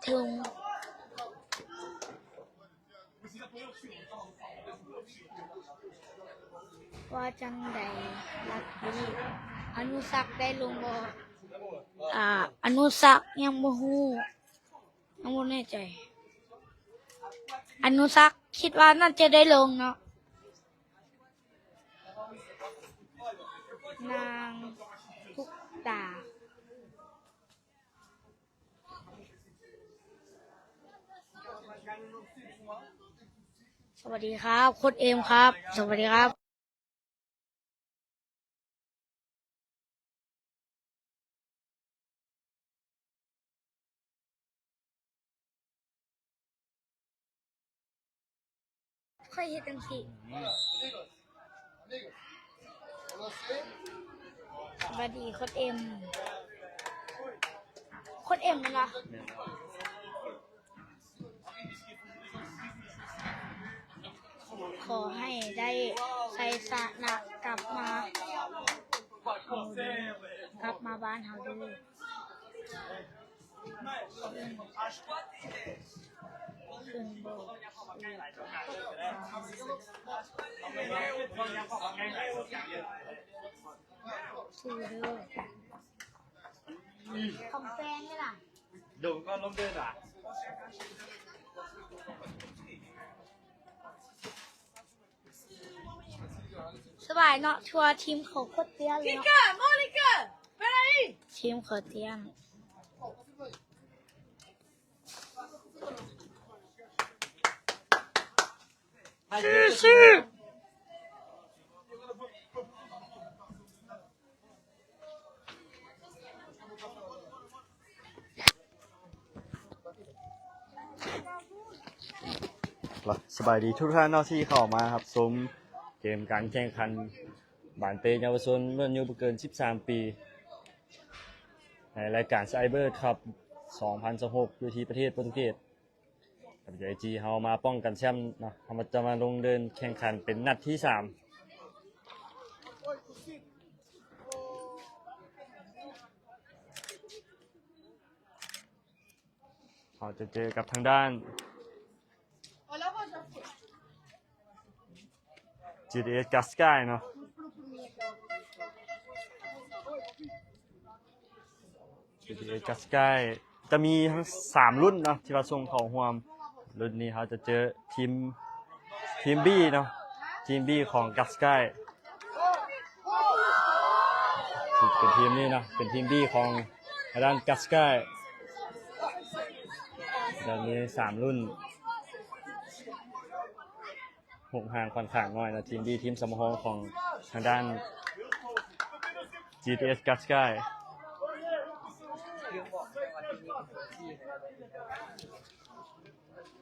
ເຖິງ ວ່າຈັ່ງໃດ ລັດນີ້ ອະນຸສັກໄດ້ລົງບໍ່? ອາ ອະນຸສັກຍັງບໍ່ຮູ້ ຍັງບໍ່ແນ່ໃຈ. ອະນຸສັກຄິດວ່າໜ້າຈະໄດ້ລົງເນາະ. ນາງຕຸກຕາ. ສະຫວັດດີຄັບ ໂຄດເອັມຄັບ ສະຫວັດດີຄັບ. ຂ້ອຍເຮັດຈັ່ງຊີ້. ສະບາຍດີໂຄດເອັມ. ໂຄດເອັມແມ່ນບໍ່? ຂໍໃຫ້ໄດ້ໄຊຊະນະກັບມາ ກັບມາບ້ານເຮົາເດີ. ຂຶ້ນບໍ່? ສູ້ເດີ. ຂອງແປງນີ້ລະ ດົງກໍລົງເດີນລະ. ສະບາຍເນາະ ຖືວ່າທີມເຂົາໂຄດເຕັ້ຍເລີຍເນາະ. ທີມເຂົາເຕັ້ຍ. ສະບາຍດີທຸກທ່ານເນາະ ທີ່ເຂົ້າມາຮັບຊົມເກມການແຂ່ງຂັນບານເຕະເຍົາວະຊົນລຸ້ນອາຍຸບໍ່ເກີນສິບສາມປີ ໃນລາຍການ Cyber Cup ສອງພັນຊາວຫົກ ຢູ່ທີ່ປະເທດໂປຣຕຸເກດ. ກັບ ເອັມ ເອັມ ເຮົາມາປ້ອງກັນແຊ້ມເນາະ ເຮົາຈະມາລົງເດີນແຂ່ງຂັນເປັນນັດທີສາມ ເຮົາຈະເຈີກັບທາງດ້ານ ຈີທີເອັສ Cascais ເນາະ. ຈີທີເອັສ Cascais ຈະມີທັງສາມລຸ້ນເນາະ ທີ່ວ່າສົ່ງເຂົ້າຮ່ວມ. ລຸ້ນນີ້ເຮົາຈະເຈີທີມ ທີມ B ເນາະ ທີມ B ຂອງ Cascais ເປັນທີມນີ້ເນາະ ເປັນທີມ B ຂອງທາງດ້ານ Cascais. ຈະມີສາມລຸ້ນ ຫົກຫ່າງຂ້ອນຂ້າງໜ້ອຍເນາະ ທີມ B ທີມສຳຮອງຂອງທາງດ້ານ ຈີທີເອັສ Cascais.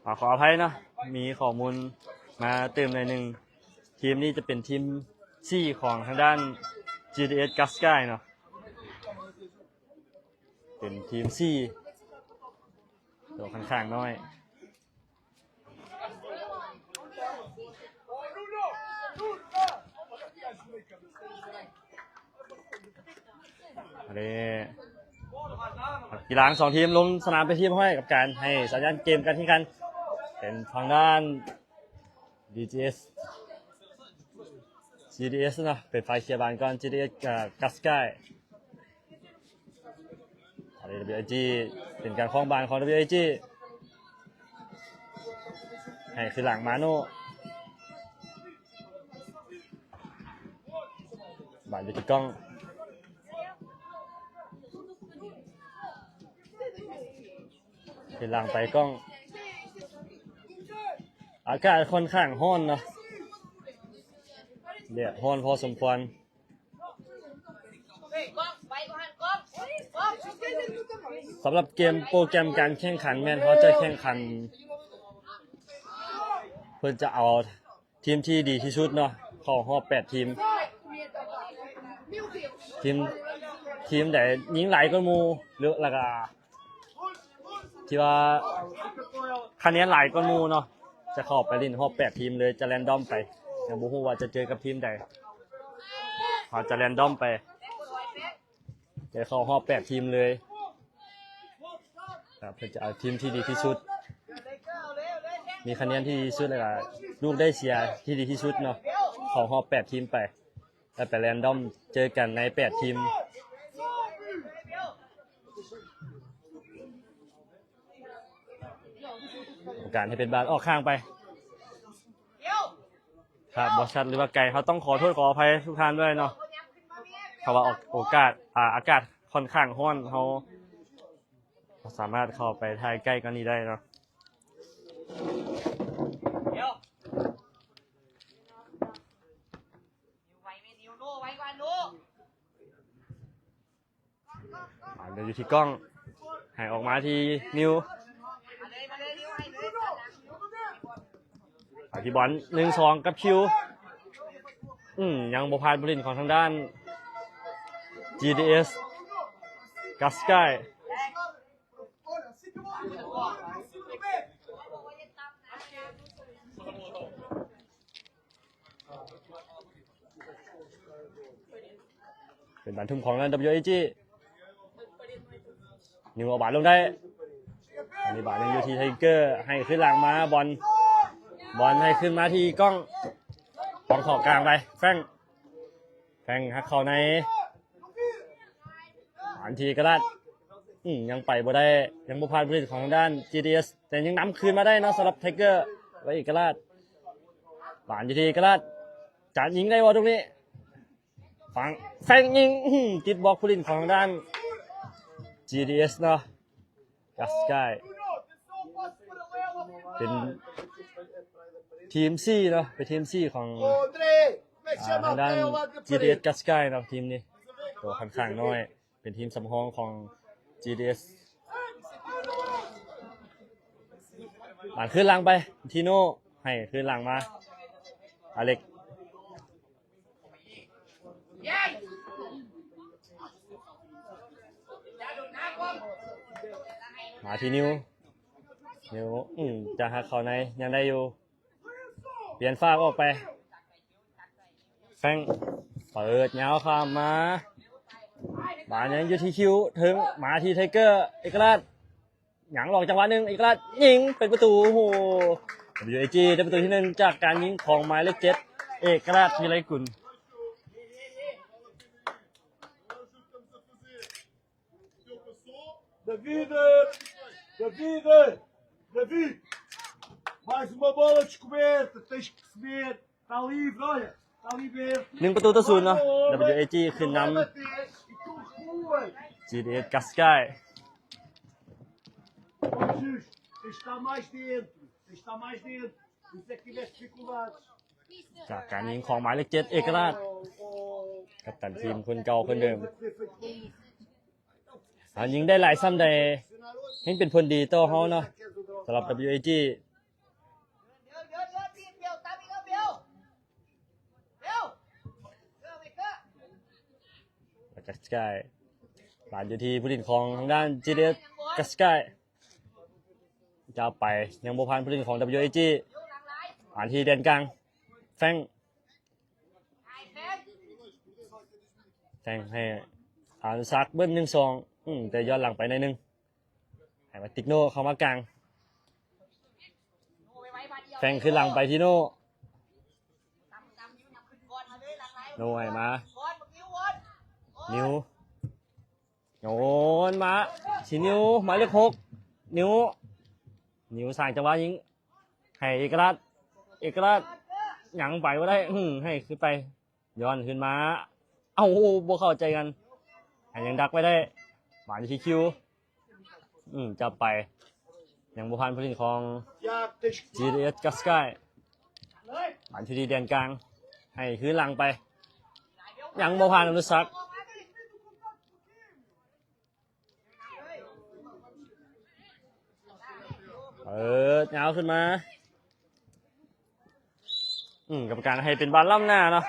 ອາ ຂໍອະໄພເນາະ ມີຂໍ້ມູນມາຕື່ມໜ້ອຍໜຶ່ງ. ທີມນີ້ຈະເປັນທີມ C ຂອງທາງດ້ານ ຈີທີເອັສ Cascais ເນາະ ເປັນທີມ C ໂຕຂ້ອນຂ້າງໜ້ອຍ. ອັນນີ້ ກິລາທັງສອງທີມລົງສະໜາມເປັນທີ່ຮຽບຮ້ອຍ ກັບການໃຫ້ສັນຍານເກມການແຂ່ງຂັນ ເປັນທາງດ້ານ ດີຈີເອສ ຈີທີເອັສ ເນາະ ເປັນຝ່າຍເຄຍບານກ່ອນ ຈີທີເອັສ ເອີ Cascais. ອັນນີ້ WIG ເປັນການຄອງບານຂອງ WIG ໃຫ້ຄືນຫຼັງມາໂນ ບານຢູ່ທີ່ກ້ອງ ຄືນຫຼັງໄປກ້ອງ. ອາກາດຂ້ອນຂ້າງຮ້ອນເນາະ ແດດຮ້ອນພໍສົມຄວນ. ສຳລັບເກມໂປຣແກຣມການແຂ່ງຂັນແມ່ນເຮົາຈະແຂ່ງຂັນ ເພິ່ນຈະເອົາທີມທີ່ດີທີ່ສຸດເນາະ ເຂົ້າຮອບແປດທີມ. ທີມ ທີມໃດຍິງຫຼາຍກວ່າໝູ່ ຫຼື ແລ້ວກະ ທີ່ວ່າຄະແນນຫຼາຍກວ່າໝູ່ເນາະ ຈະເຂົ້າໄປຫຼິ້ນຮອບແປດທີມເລີຍ ຈະແຣນດອມໄປ ຍັງບໍ່ຮູ້ວ່າຈະເຈີກັບທີມໃດ ເຮົາຈະແຣນດອມໄປ ຈະເຂົ້າຮອບແປດທີມເລີຍ. ເພິ່ນຈະເອົາທີມທີ່ດີທີ່ສຸດ ມີຄະແນນທີ່ດີທີ່ສຸດ ແລ້ວກະລູກໄດ້ເສຍທີ່ດີທີ່ສຸດເນາະ ເຂົ້າຮອບແປດທີມໄປ ແລ້ວໄປແຣນດອມເຈີກັນໃນແປດທີມ. ການໃຫ້ເປັນບານອອກຂ້າງໄປ ພາບບໍ່ຊັດ ຫຼືວ່າໄກ ເຮົາຕ້ອງຂໍໂທດຂໍອະໄພທຸກທ່ານດ້ວຍເນາະ ເພາະວ່າອອກ ໂອກາດ ອາ ອາກາດຂ້ອນຂ້າງຮ້ອນ ເຮົາບໍ່ສາມາດເຂົ້າໄປຖ່າຍໃກ້ກວ່ານີ້ໄດ້ເນາະ. ບານເດີນຢູ່ທີ່ກ້ອງ ໃຫ້ອອກມາທີ່ນິວ ໄປທີ່ບອນ ໜຶ່ງສອງ ກັບຄິວ ອືມ ຍັງບໍ່ຜ່ານຜູ້ຫຼິ້ນຂອງທາງດ້ານ ຈີດີເອສ ກັດສະກາຍ. ເປັນບານທຸ່ມຂອງທາງດ້ານ ດັບເບິນຢູ ເອ ຈີ ນິວເອົາບານລົງໄດ້ ອັນນີ້ບານຍັງຢູ່ທີ່ໄທເກີ ໃຫ້ຄືນຫຼັງມາ ບອນ ບອນໃຫ້ຄືນມາທີ່ກ້ອງ ກ້ອງເຂົ້າກາງໄປ ແຟງ ແຟງຫັກເຂົ້າໃນ ບານທີ່ເອກະລາດ ອືມ ຍັງໄປບໍ່ໄດ້ ຍັງບໍ່ຜ່ານຜູ້ຫຼິ້ນຂອງທາງດ້ານ ຈີດີເອສ ແຕ່ຍັງນຳຄືນມາໄດ້ເນາະ ສຳລັບໄທເກີ ແລະ ເອກະລາດ ບານຢູ່ທີ່ເອກະລາດ ຈະຍິງໄດ້ບໍ່ຕົງນີ້ ຝັງ ແຟງຍິງ ອືມ ຕິດບລັອກຜູ້ຫຼິ້ນຂອງທາງດ້ານ ຈີດີເອສ ເນາະ ກັດສະກາຍ ເປັນທີມສີ່ເນາະ ເປັນທີມສີ່ຂອງ ອ່າ ທາງດ້ານ ຈີດີເອສ ກັດສະກາຍເນາະ ທີມນີ້ ໂຕຂ້ອນຂ້າງນ້ອຍ ເປັນທີມສຳຮອງຂອງ ຈີດີເອສ ບານຄືນຫຼັງໄປ ທີໂນ ໃຫ້ຄືນຫຼັງມາ ອາເລັກ ມາທີ່ນິວ ນິວ ອືມ ຈະຫັກເຂົ້າໃນ ຍັງໄດ້ຢູ່ ປ່ຽນຟາກອອກໄປ ແຟງ ເປີດຍາວຂ້າມມາ ບານຍັງຢູ່ທີ່ຄິວ ເທິງ ມາທີ່ໄທເກີ ເອກະລາດ ຍັງຫຼອກຈັງຫວະໜຶ່ງ ເອກະລາດຍິງເປັນປະຕູ ໂອ້ໂຫ ດັບເບິນຢູ ເອ ຈີ ໄດ້ປະຕູທີໜຶ່ງ ຈາກການຍິງຂອງໝາຍເລກເຈັດ ເອກະລາດ ວິໄລກຸນ. David! David! David! Mais uma bola descoberta, tens que perceber. Está livre, olha. Está livre. ໜຶ່ງປະຕູຕໍ່ສູນເນາະ ດັບເບິນຢູ ເອ ຈີ ຂຶ້ນນຳ Vai bater e tu recuas. ຈີ ເອສ ກັດສະກາຍ Ó, Jesus, tens de estar mais dentro. Tens de estar mais dentro. Por isso é que tiveste dificuldades. ຈາກການຍິງຂອງໝາຍເລກເຈັດ ເອກະລາດ ກັບຕັນທີມຄົນເກົ່າຄົນເດີມ ຖ້າຍິງໄດ້ຫຼາຍສ່ຳໃດ ແຮ່ງເປັນຜົນດີຕໍ່ເຮົາເນາະ ສຳລັບ ດັບເບິນຢູ ເອ ຈີ ກັດສະກາຍ ບານຢູ່ທີ່ຜູ້ຫຼິ້ນຂອງທາງດ້ານ ຈີ ເອສ ກັດສະກາຍ ຈະໄປ ຍັງບໍ່ຜ່ານຜູ້ຫຼິ້ນຂອງ ດັບເບິນຢູ ເອ ຈີ ບານທີ່ແດນກາງ ແຟງ ແຟງໃຫ້ອານຸສັກເບິ່ງ ໜຶ່ງສອງ ອືມ ແຕ່ຍ້ອນຫຼັງໄປໜ້ອຍໜຶ່ງ ໃຫ້ມາຕິກໂນເຂົ້າມາກາງ ແຟງຄືນຫຼັງໄປທີ່ໂນ ໂນໃຫ້ມາ ນິວ ໂຍນມາທີ່ນິວ ໝາຍເລກຫົກ ນິວ ນິວສ້າງຈັງຫວະຍິງ ໃຫ້ເອກະລາດ ເອກະລາດ ຍັງໄປບໍ່ໄດ້ ອືມ ໃຫ້ຄືນໄປ ຍ້ອນຄືນມາ ເອົ້າ ບໍ່ເຂົ້າໃຈກັນ ໃຫ້ຍັງດັກໄວ້ໄດ້ ບານທີ່ຄິວ ອືມ ຈັບໄປ ຍັງບໍ່ຜ່ານຜູ້ຫຼິ້ນຂອງ ຈີ ເອສ ກັດສະກາຍ ບານທີ່ແດນກາງ ໃຫ້ຄືນຫຼັງໄປ ຍັງບໍ່ຜ່ານອານຸສັກ ເປີດຍາວຂຶ້ນມາ ອືມ ກຳມະການໃຫ້ເປັນບານລ້ຳໜ້າເນາະ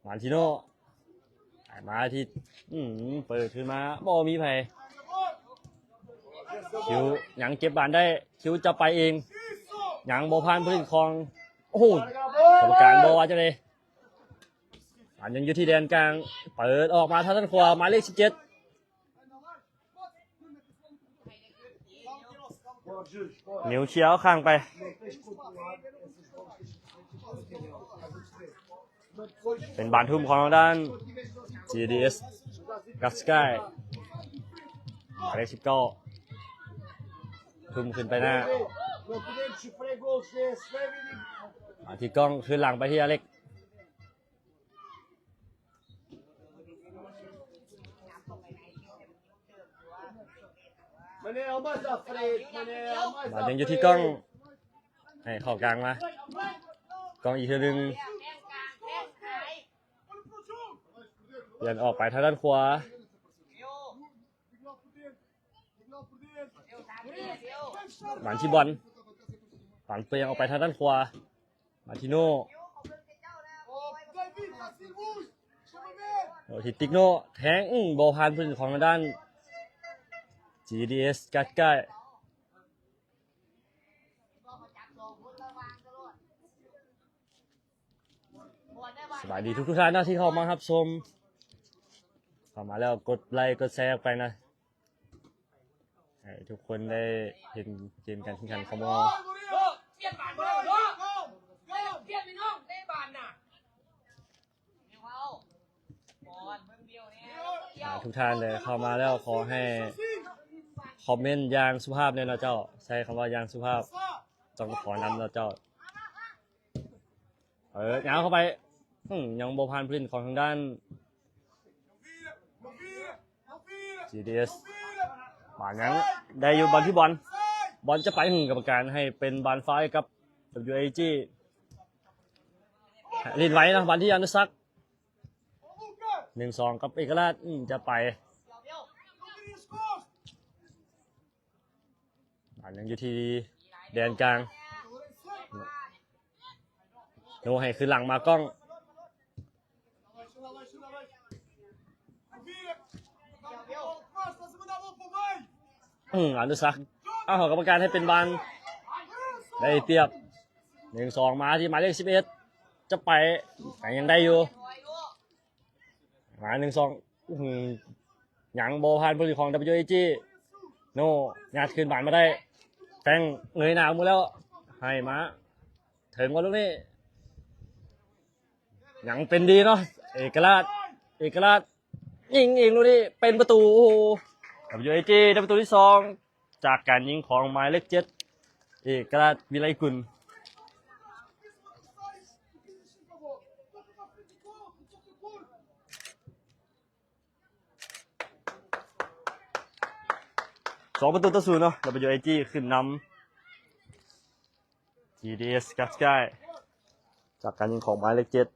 ມາທີໂນ ໃຫ້ມາທີ່ ອືມ ເປີດຂຶ້ນມາ ບໍ່ມີໃຜ ຄິວຍັງເກັບບານໄດ້ ຄິວຈະໄປເອງ ຍັງບໍ່ຜ່ານຜູ້ຫຼິ້ນຂອງ ໂອ້ໂຫ ກຳມະການບໍ່ວ່າຈັ່ງໃດ ບານຍັງຢູ່ທີ່ແດນກາງ ເປີດອອກມາທາງດ້ານຂວາ ໝາຍເລກສິບເຈັດ ນິວເຄຍເອົາຂ້າງໄປ ເປັນບານທຸ່ມຂອງທາງດ້ານ ຈີດີເອສ ກັດສະກາຍ ໝາຍເລກສິບເກົ້າ ທຸ່ມຂຶ້ນໄປໜ້າ ມາທີ່ກ້ອງ ຄືນຫຼັງໄປທີ່ອາເລັກ Manel, mais à frente, Manel, mais à frente. ບານຍັງຢູ່ທີ່ກ້ອງ ໃຫ້ເຂົ້າກາງມາ ກ້ອງອີກເທື່ອໜຶ່ງ ປ່ຽນອອກໄປທາງດ້ານຂວາ ບານທີ່ບອນ ບານປ່ຽນອອກໄປທາງດ້ານຂວາ ມາທິໂນ ໂອ ທີ່ຕິກໂນ ແທງ ອື ບໍ່ຜ່ານຜູ້ຫຼິ້ນຂອງທາງດ້ານ ຈີດີເອສ ກັດກາຍ ສະບາຍດີທຸກໆທ່ານເນາະ ທີ່ເຂົ້າມາຮັບຊົມ ເຂົ້າມາແລ້ວກົດໄລກົດແຊອອກໄປນະ ໃຫ້ທຸກຄົນໄດ້ເຫັນເກມການແຂ່ງຂັນຂອງພວກເຮົາ ອ່າ ທຸກທ່ານເດີ ເຂົ້າມາແລ້ວຂໍໃຫ້ຄອມເມັນຢ່າງສຸພາບແດ່ເນາະເຈົ້າ ໃຊ້ຄຳວ່າຢ່າງສຸພາບ ຕ້ອງຂໍນຳເນາະເຈົ້າ. ເອີ ຍາວເຂົ້າໄປ ອືມ ຍັງບໍ່ຜ່ານຜູ້ຫຼິ້ນຂອງທາງດ້ານ ຈີດີເອສ ບານຍັງໄດ້ຢູ່ ບານທີ່ບອນ ບອນຈະໄປ ອືມ ກຳມະການໃຫ້ເປັນບານຟາວໃຫ້ກັບ ດັບເບິນຢູເອຈີ ຫຼິ້ນໄວເນາະ ບານທີ່ອະນຸສັກ ໜຶ່ງສອງ ກັບເອກະລາດ ອືມ ຈະໄປ ບານຍັງຢູ່ທີ່ແດນກາງ ໂນໃຫ້ຄືນຫຼັງມາກ້ອງ ອືມ ອະນຸສັກ ເອົາ ກຳມະການໃຫ້ເປັນບານ ໄດ້ປຽບ ໜຶ່ງສອງ ມາທີ່ໝາຍເລກສິບເອັດ ຈະໄປ ແຕ່ຍັງໄດ້ຢູ່ ມາ ໜຶ່ງສອງ ອື ຍັງບໍ່ຜ່ານຜູ້ຫຼິ້ນຂອງ ດັບເບິນຢູເອຈີ ໂນ ຍາດຄືນບານມາໄດ້ ແຟງເງີຍໜ້າອອກມາແລ້ວ ໃຫ້ມາ ເຖິງວ່າລູກນີ້ ຍັງເປັນດີເນາະ ເອກະລາດ ເອກະລາດ ຍິງເອງລູກນີ້ ເປັນປະຕູ ໂອ້ໂຫ ດັບເບິນຢູເອຈີ ໄດ້ປະຕູທີສອງ ຈາກການຍິງຂອງໝາຍເລກເຈັດ ເອກະລາດ ວິໄລກຸນ. ສອງປະຕູຕໍ່ສູນເນາະ ດັບເບິນຢູເອຈີ ຂຶ້ນນຳ ຈີດີເອສ ກັດສະກາຍ ຈາກການຍິງຂອງໝາຍເລກເຈັດ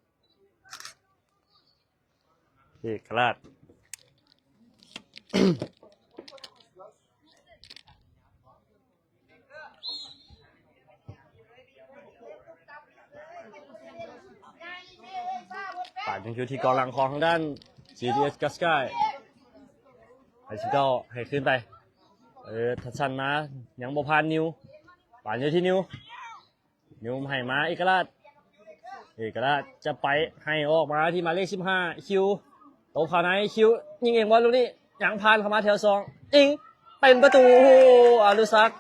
ເອກະລາດ. ປານຍັງຢູ່ທີ່ກອງຫຼັງຂອງທາງດ້ານ ຈີດີເອສ ກັດສະກາຍ ໃຫ້ສິບເກົ້າ ໃຫ້ຄືນໄປ ເອີ ທັດສັນມາ ຍັງບໍ່ຜ່ານນິວ ປານຢູ່ທີ່ນິວ ນິວໃຫ້ມາເອກະລາດ ເອກະລາດຈະໄປ ໃຫ້ອອກມາທີ່ໝາຍເລກສິບຫ້າ ຄິວ ໂຕເຂົ້າໃນ ຄິວ ຍິງເອງບອນລູກນີ້ ຍັງຜ່ານເຂົ້າມາແຖວສອງ ຍິງ ເປັນປະຕູ ໂອ້ໂຫ ອະນຸສັກ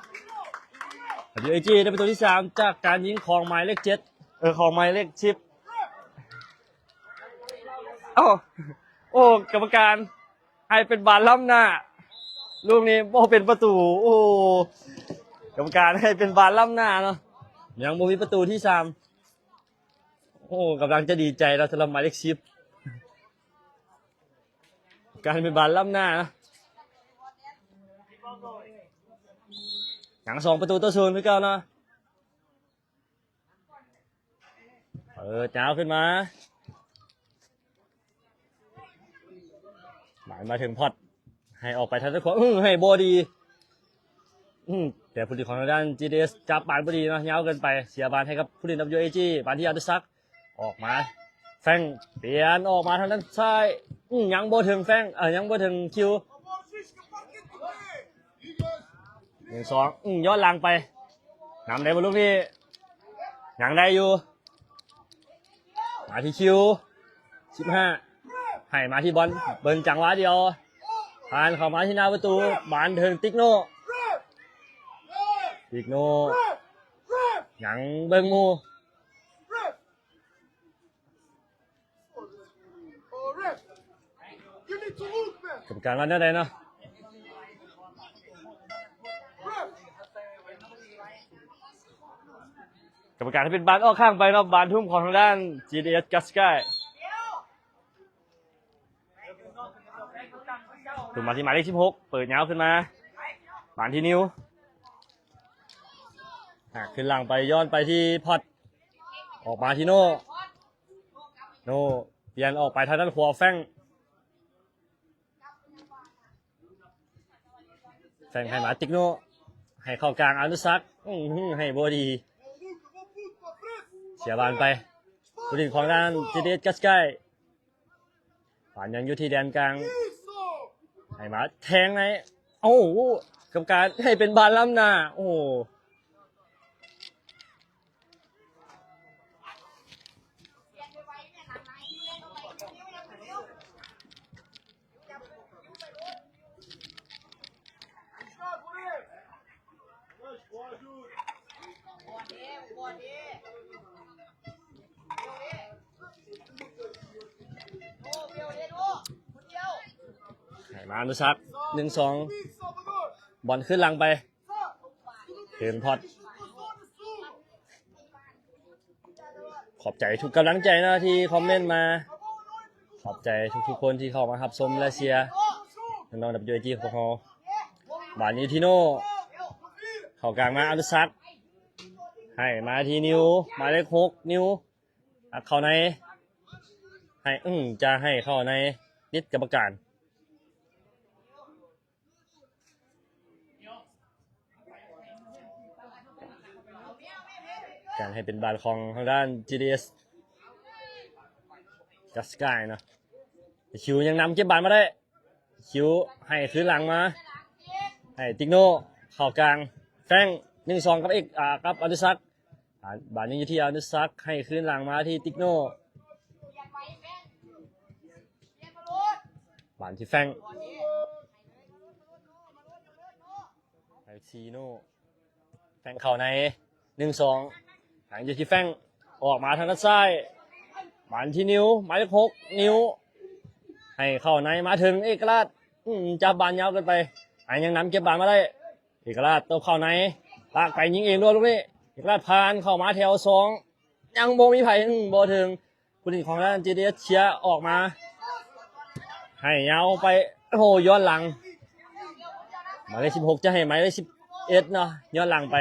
ດີເອຈີ ໄດ້ປະຕູທີສາມ ຈາກການຍິງຂອງໝາຍເລກເຈັດ ເອີ ຂອງໝາຍເລກສິບ ເອົ້າ ໂອ້ ກຳມະການ ໃຫ້ເປັນບານລ້ຳໜ້າ ລູກນີ້ບໍ່ເປັນປະຕູ ໂອ້ ກຳມະການໃຫ້ເປັນບານລ້ຳໜ້າເນາະ ຍັງບໍ່ມີປະຕູທີສາມ ໂອ້ ກຳລັງຈະດີໃຈແລ້ວ ສຳລັບໝາຍເລກສິບ ການເປັນບານລ້ຳໜ້າເນາະ ຍັງສອງປະຕູຕໍ່ສູນຄືເກົ່າເນາະ. ເປີດຍາວຂຶ້ນມາ ບານມາເຖິງພອດ ໃຫ້ອອກໄປທາງດ້ານຂວາ ອື ໃຫ້ບໍ່ດີ ອື ແຕ່ຜູ້ຫຼິ້ນຂອງທາງດ້ານ ຈີດີເອສ ຈັບບານບໍ່ດີເນາະ ຍາວເກີນໄປ ເສຍບານໃຫ້ກັບຜູ້ຫຼິ້ນ ດັບເບິນຢູເອຈີ ບານທີ່ອະນຸສັກ ອອກມາ ແຟງ ປ່ຽນອອກມາທາງດ້ານຊ້າຍ ອື ຍັງບໍ່ເຖິງແຟງ ເອີ ຍັງບໍ່ເຖິງຄິວ. ໜຶ່ງສອງ ອືມ ຍ້ອນຫຼັງໄປ ນຳໄດ້ບໍ່ລູກນີ້? ຍັງໄດ້ຢູ່ ມາທີ່ຄິວ ສິບຫ້າ ໃຫ້ມາທີ່ບອນ ເບິ່ງຈັງຫວະດຽວ ຜ່ານເຂົ້າມາທີ່ໜ້າປະຕູ ບານເຖິງຕິກໂນ ຕິກໂນ ຍັງເບິ່ງໝູ່ ກຳມະການວ່າແນວໃດເນາະ? ກຳມະການໃຫ້ເປັນບານອອກຂ້າງໄປເນາະ ບານທຸ່ມຂອງທາງດ້ານ ຈີດີເອສ ກັດສະກາຍ ທຸ່ມມາທີ່ໝາຍເລກສິບຫົກ ເປີດຍາວຂຶ້ນມາ ບານທີ່ນິວ ຫາກຂຶ້ນຫຼັງໄປ ຍ້ອນໄປທີ່ພອດ ອອກມາທີ່ໂນ ໂນ ປ່ຽນອອກໄປທາງດ້ານຂວາ ແຟງ ແຟງໃຫ້ມາຕິກໂນ ໃຫ້ເຂົ້າກາງອະນຸສັກ ອື ໃຫ້ບໍ່ດີ ເສຍບານໄປ ຜູ້ຫຼິ້ນຂອງດ້ານ ຈີດີເອສ ກັດສະກາຍ ບານຍັງຢູ່ທີ່ແດນກາງ ໃຫ້ມາແທງໃນ ໂອ້ໂຫ ກຳມະການໃຫ້ເປັນບານລ້ຳໜ້າ ໂອ້ໂຫ ໃຫ້ມາອະນຸສັກ ໜຶ່ງສອງ ບອນຄືນຫຼັງໄປ ເຫັນພອດ ຂອບໃຈທຸກກຳລັງໃຈເນາະທີ່ຄອມເມັນມາ ຂອບໃຈທຸກໆຄົນທີ່ເຂົ້າມາຮັບຊົມ ແລະ ເຊຍນ້ອງໆ ດັບເບິນຢູເອຈີ ຂອງເຮົາ ບານນີ້ທີໂນ ເຂົ້າກາງມາອະນຸສັກ ໃຫ້ມາທີ່ນິວ ໝາຍເລກຫົກ ນິວ ອັດເຂົ້າໃນ ໃຫ້ ອື ຈະໃຫ້ເຂົ້າໃນ ຕິດກຳມະການ ການໃຫ້ເປັນບານຂອງທາງດ້ານ ຈີດີເອສ ກັດສະກາຍເນາະ ຄິວຍັງນຳເກັບບານມາໄດ້ ຄິວໃຫ້ຄືນຫຼັງມາ ໃຫ້ຕິກໂນ ເຂົ້າກາງ ແຟງ ໜຶ່ງສອງ ກັບເອກ ອາ ກັບອະນຸສັກ ບານຍັງຢູ່ທີ່ອະນຸສັກ ໃຫ້ຄືນຫຼັງມາທີ່ຕິກໂນ ບານທີ່ແຟງ ໃຫ້ຊີໂນ ແຟງເຂົ້າໃນ ໜຶ່ງສອງ ໃຫ້ຢູ່ທີ່ແຟງ ອອກມາທາງດ້ານຊ້າຍ ບານທີ່ນິວ ໝາຍເລກຫົກ ນິວ ໃຫ້ເຂົ້າໃນ ມາເຖິງເອກະລາດ ອືມ ຈັບບານຍາວເກີນໄປ ໃຫ້ຍັງນຳເກັບບານມາໄດ້ ເອກະລາດຕົບເຂົ້າໃນ ລາກໄປຍິງເອງດ້ວຍລູກນີ້ ເອກະລາດຜ່ານເຂົ້າມາແຖວສອງ ຍັງບໍ່ມີໃຜ ອືມ ບໍ່ເຖິງ ຜູ້ຫຼິ້ນຂອງທາງດ້ານ ຈີດີເອສ ເຊຍອອກມາ ໃຫ້ຍາວໄປ ໂອ້ໂຫ ຍ້ອນຫຼັງ ໝາຍເລກສິບຫົກ ຈະໃຫ້ໝາຍເລກສິບເອັດເນາະ ຍ້ອນຫຼັງໄປ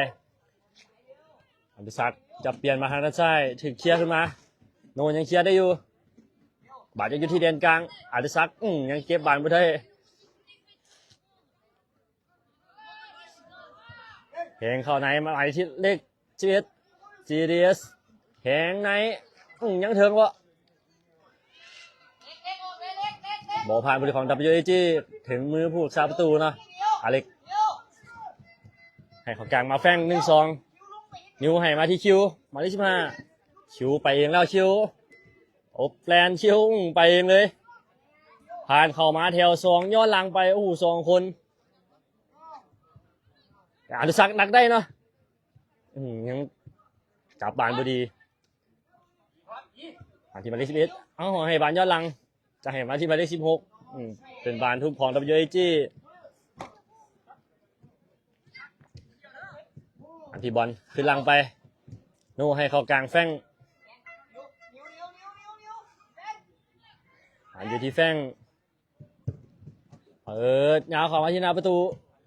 ອະນຸສັກ ຈັບປ່ຽນມາທາງດ້ານຊ້າຍ ຖືກເຄຍຂຶ້ນມາ ໂນ ຍັງເຄຍໄດ້ຢູ່ ບານຍັງຢູ່ທີ່ແດນກາງ ອະນຸສັກ ອືມ ຍັງເກັບບານບໍ່ໄດ້ ແທງເຂົ້າໃນ ມາໄປທີ່ເລກສິບເອັດ ຈີດີເອສ ແທງໃນ ອືມ ຍັງເຖິງບໍ່? ບໍ່ຜ່ານຜູ້ຫຼິ້ນຂອງ ດັບເບິນຢູເອຈີ ເຖິງມືຜູ້ຮັກສາປະຕູເນາະ ອາເລັກ ໃຫ້ເຂົ້າກາງມາແຟງ ໜຶ່ງສອງ ນິວໃຫ້ມາທີ່ຄິວ ໝາຍເລກສິບຫ້າ ຄິວໄປເອງແລ້ວ ຄິວ ໂອບແລນ ຄິວ ອືມ ໄປເອງເລີຍ ຜ່ານເຂົ້າມາແຖວສອງ ຍ້ອນຫຼັງໄປ ໂອ້ໂຫ ສອງຄົນ ອະນຸສັກ ດັກໄດ້ເນາະ ອືມ ຍັງຈັບບານບໍ່ດີ ມາທີ່ໝາຍເລກສິບເອັດ ເອົາ ໃຫ້ບານຍ້ອນຫຼັງ ຈະໃຫ້ມາທີ່ໝາຍເລກສິບຫົກ ອືມ ເປັນບານທຸບຂອງ ດັບເບິນຢູເອຈີ ອັນທີ່ບອນຄືນຫຼັງໄປ ໂນ ໃຫ້ເຂົ້າກາງແຟງ ບານຢູ່ທີ່ແຟງ ເປີດຍາວເຂົ້າມາທີ່ໜ້າປະຕູ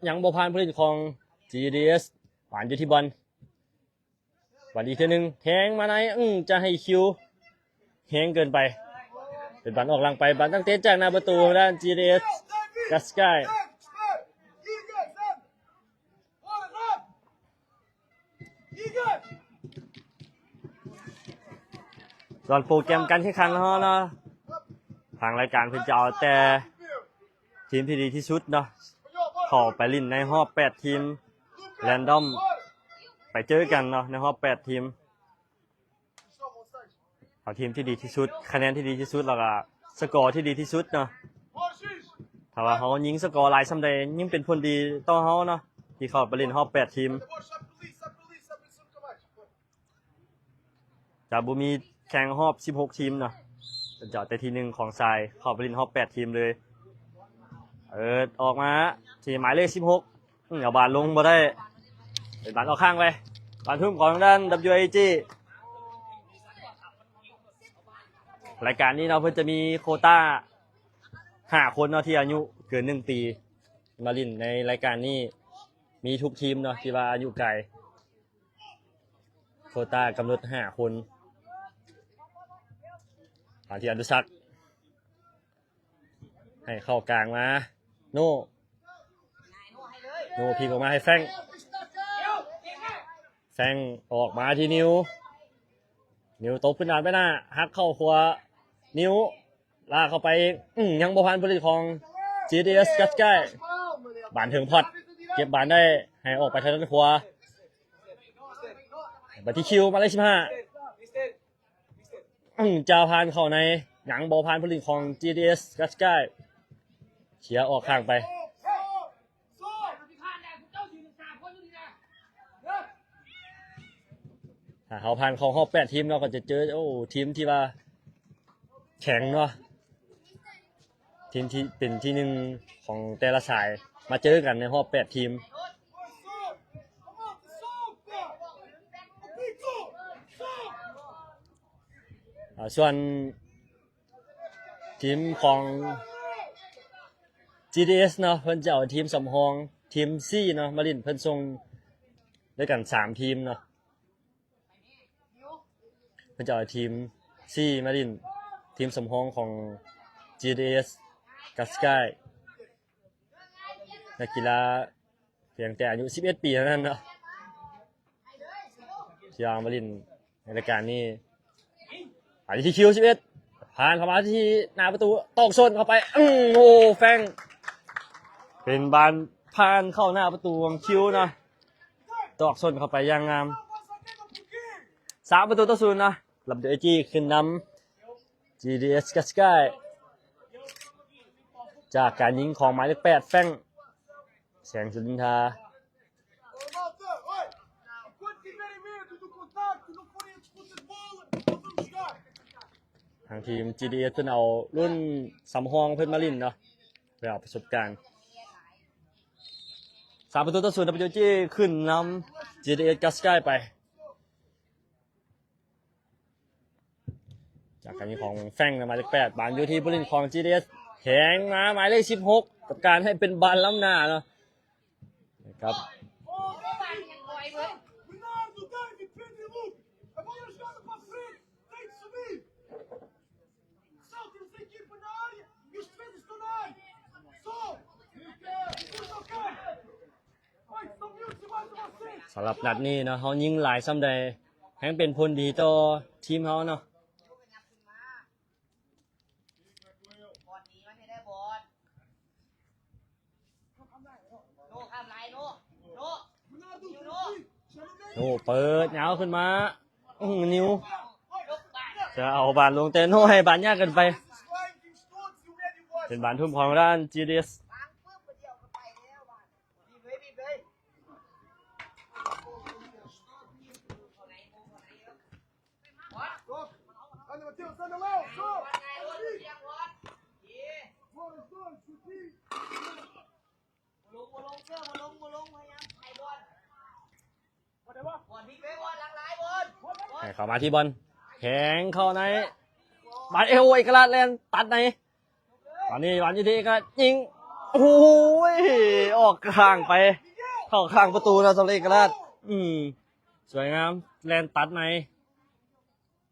ຍັງບໍ່ຜ່ານຜູ້ຫຼິ້ນຂອງ ຈີດີເອສ ບານຢູ່ທີ່ບອນ ບານອີກເທື່ອໜຶ່ງ ແທງມາໃນ ອື ຈະໃຫ້ຄິວແຮງເກີນໄປ ເປັນບານອອກຫຼັງໄປ ບານຕັ້ງເຕະຈາກໜ້າປະຕູທາງດ້ານ ຈີດີເອສ ກັດສະກາຍ. ສ່ວນໂປຣແກຣມການແຂ່ງຂັນເຮົາເນາະ ທາງລາຍການເພິ່ນຈະເອົາແຕ່ທີມທີ່ດີທີ່ສຸດເນາະ ເຂົ້າໄປຫຼິ້ນໃນຮອບແປດທີມ ແຣນດອມ ໄປເຈີກັນເນາະ ໃນຮອບແປດທີມ. ເອົາທີມທີ່ດີທີ່ສຸດ ຄະແນນທີ່ດີທີ່ສຸດ ແລ້ວກໍສະກໍທີ່ດີທີ່ສຸດເນາະ. ຖ້າວ່າເຮົາຍິງສະກໍຫຼາຍສ່ຳໃດ ຍິ່ງເປັນຜົນດີຕໍ່ເຮົາເນາະ ທີ່ເຂົ້າໄປຫຼິ້ນຮອບແປດທີມ. ຈະບໍ່ມີແຂ່ງຮອບສິບຫົກທີມເນາະ ຈະເອົາແຕ່ທີໜຶ່ງຂອງຊາຍເຂົ້າໄປຫຼິ້ນຮອບແປດທີມເລີຍ. ເອີ ອອກມາທີ່ໝາຍເລກສິບຫົກ ອືມ ເອົາບານລົງບໍ່ໄດ້ ເປັນບານອອກຂ້າງໄປ. ບານທຸ່ມຂອງທາງດ້ານ WIG. ລາຍການນີ້ເນາະ ເພິ່ນຈະມີໂຄຕ້າຫ້າຄົນເນາະ ທີ່ອາຍຸເກີນໜຶ່ງປີ ມາຫຼິ້ນໃນລາຍການນີ້. ມີທຸກທີມເນາະ ທີ່ວ່າອາຍຸໄກ ໂຄຕ້າກຳນົດຫ້າຄົນ. ມາທີ່ອະນຸສັກ ໃຫ້ເຂົ້າກາງມາ ໂນ ໂນພິກອອກມາໃຫ້ແຟງ ແຟງອອກມາທີ່ນິວ ນິວຕົບຂຶ້ນດານໄປໜ້າ ຫັກເຂົ້າຂວາ ນິວລາກເຂົ້າໄປ ອືມ ຍັງບໍ່ຜ່ານຜູ້ຫຼິ້ນຂອງ GDS Cascais. ບານເຖິງພອດ ເກັບບານໄດ້ ໃຫ້ອອກໄປທາງດ້ານຂວາ ໄປທີ່ຄິວ ໝາຍເລກສິບຫ້າ ອືມ ຈາວຜ່ານເຂົ້າໃນ ຍັງບໍ່ຜ່ານຜູ້ຫຼິ້ນຂອງ GDS Cascais ເຄຍອອກຂ້າງໄປ. ຖ້າເຮົາຜ່ານເຂົ້າຮອບແປດທີມເນາະ ກໍຈະເຈີ ໂອ້ ທີມທີ່ວ່າແຂງເນາະ. ທີມທີ່ເປັນທີໜຶ່ງຂອງແຕ່ລະສາຍ ມາເຈີກັນໃນຮອບແປດທີມ. ອາ ສ່ວນທີມຂອງ GDS ເນາະ ເພິ່ນຈະເອົາທີມສຳຮອງ ທີມ C ເນາະ ມາຫຼິ້ນ. ເພິ່ນສົ່ງດ້ວຍກັນສາມທີມເນາະ. ເພິ່ນຈະເອົາທີມ C ມາຫຼິ້ນ ທີມສຳຮອງຂອງ GDS Cascais. ນັກກິລາພຽງແຕ່ອາຍຸສິບເອັດປີເທົ່ານັ້ນເນາະ ທີ່ເອົາມາຫຼິ້ນໃນລາຍການນີ້. ໄປທີ່ຄິວສິບເອັດ ຜ່ານເຂົ້າມາທີ່ໜ້າປະຕູ ຕອກຊົນເຂົ້າໄປ ອືມ ໂອ້ ແຟງ ເປັນບານຜ່ານເຂົ້າໜ້າປະຕູຂອງຄິວເນາະ ຕອກຊົນເຂົ້າໄປຢ່າງງາມ. ສາມປະຕູຕໍ່ສູນເນາະ ລັບໂດຍເອຈີ ຂຶ້ນນຳ GDS Cascais ຈາກການຍິງຂອງໝາຍເລກແປດ ແຟງ ແສງສຸລິນທາ. ທາງທີມ GDS ເພິ່ນເອົາລຸ້ນສຳຮອງເພິ່ນມາຫຼິ້ນເນາະ ເພື່ອເອົາປະສົບການ. ສາມປະຕູຕໍ່ສູນ WG ຂຶ້ນນຳ GDS Cascais ໄປ. ຈາກການຍິງຂອງແຟງ ໝາຍເລກແປດ ບານຢູ່ທີ່ຜູ້ຫຼິ້ນຂອງ GDS ແທງມາໝາຍເລກສິບຫົກ ຈັດການໃຫ້ເປັນບານລ້ຳໜ້າເນາະ ນະຄັບ. ສຳລັບນັດນີ້ເນາະ ເຮົາຍິງຫຼາຍສ່ຳໃດ ແຮ່ງເປັນຜົນດີຕໍ່ທີມເຮົາເນາະ. ໂນ ເປີດຍາວຂຶ້ນມາ ອືມ ນິວ ຈະເອົາບານລົງ ແຕ່ໂນໃຫ້ບານຍາກເກີນໄປ. ເປັນບານທຸ່ມຂອງທາງດ້ານ GDS. ໃຫ້ເຂົ້າມາທີ່ບອນ ແທງເຂົ້າໃນ ບານເອໂອ ເອກະລາດແລ່ນຕັດໃນ ຕອນນີ້ບານຢູ່ທີ່ເອກະລາດຍິງ ໂອ້ຍ ອອກຂ້າງໄປ ເຂົ້າຂ້າງປະຕູເນາະ ສຳລັບເອກະລາດ. ອືມ ສວຍງາມ ແລ່ນຕັດໃນ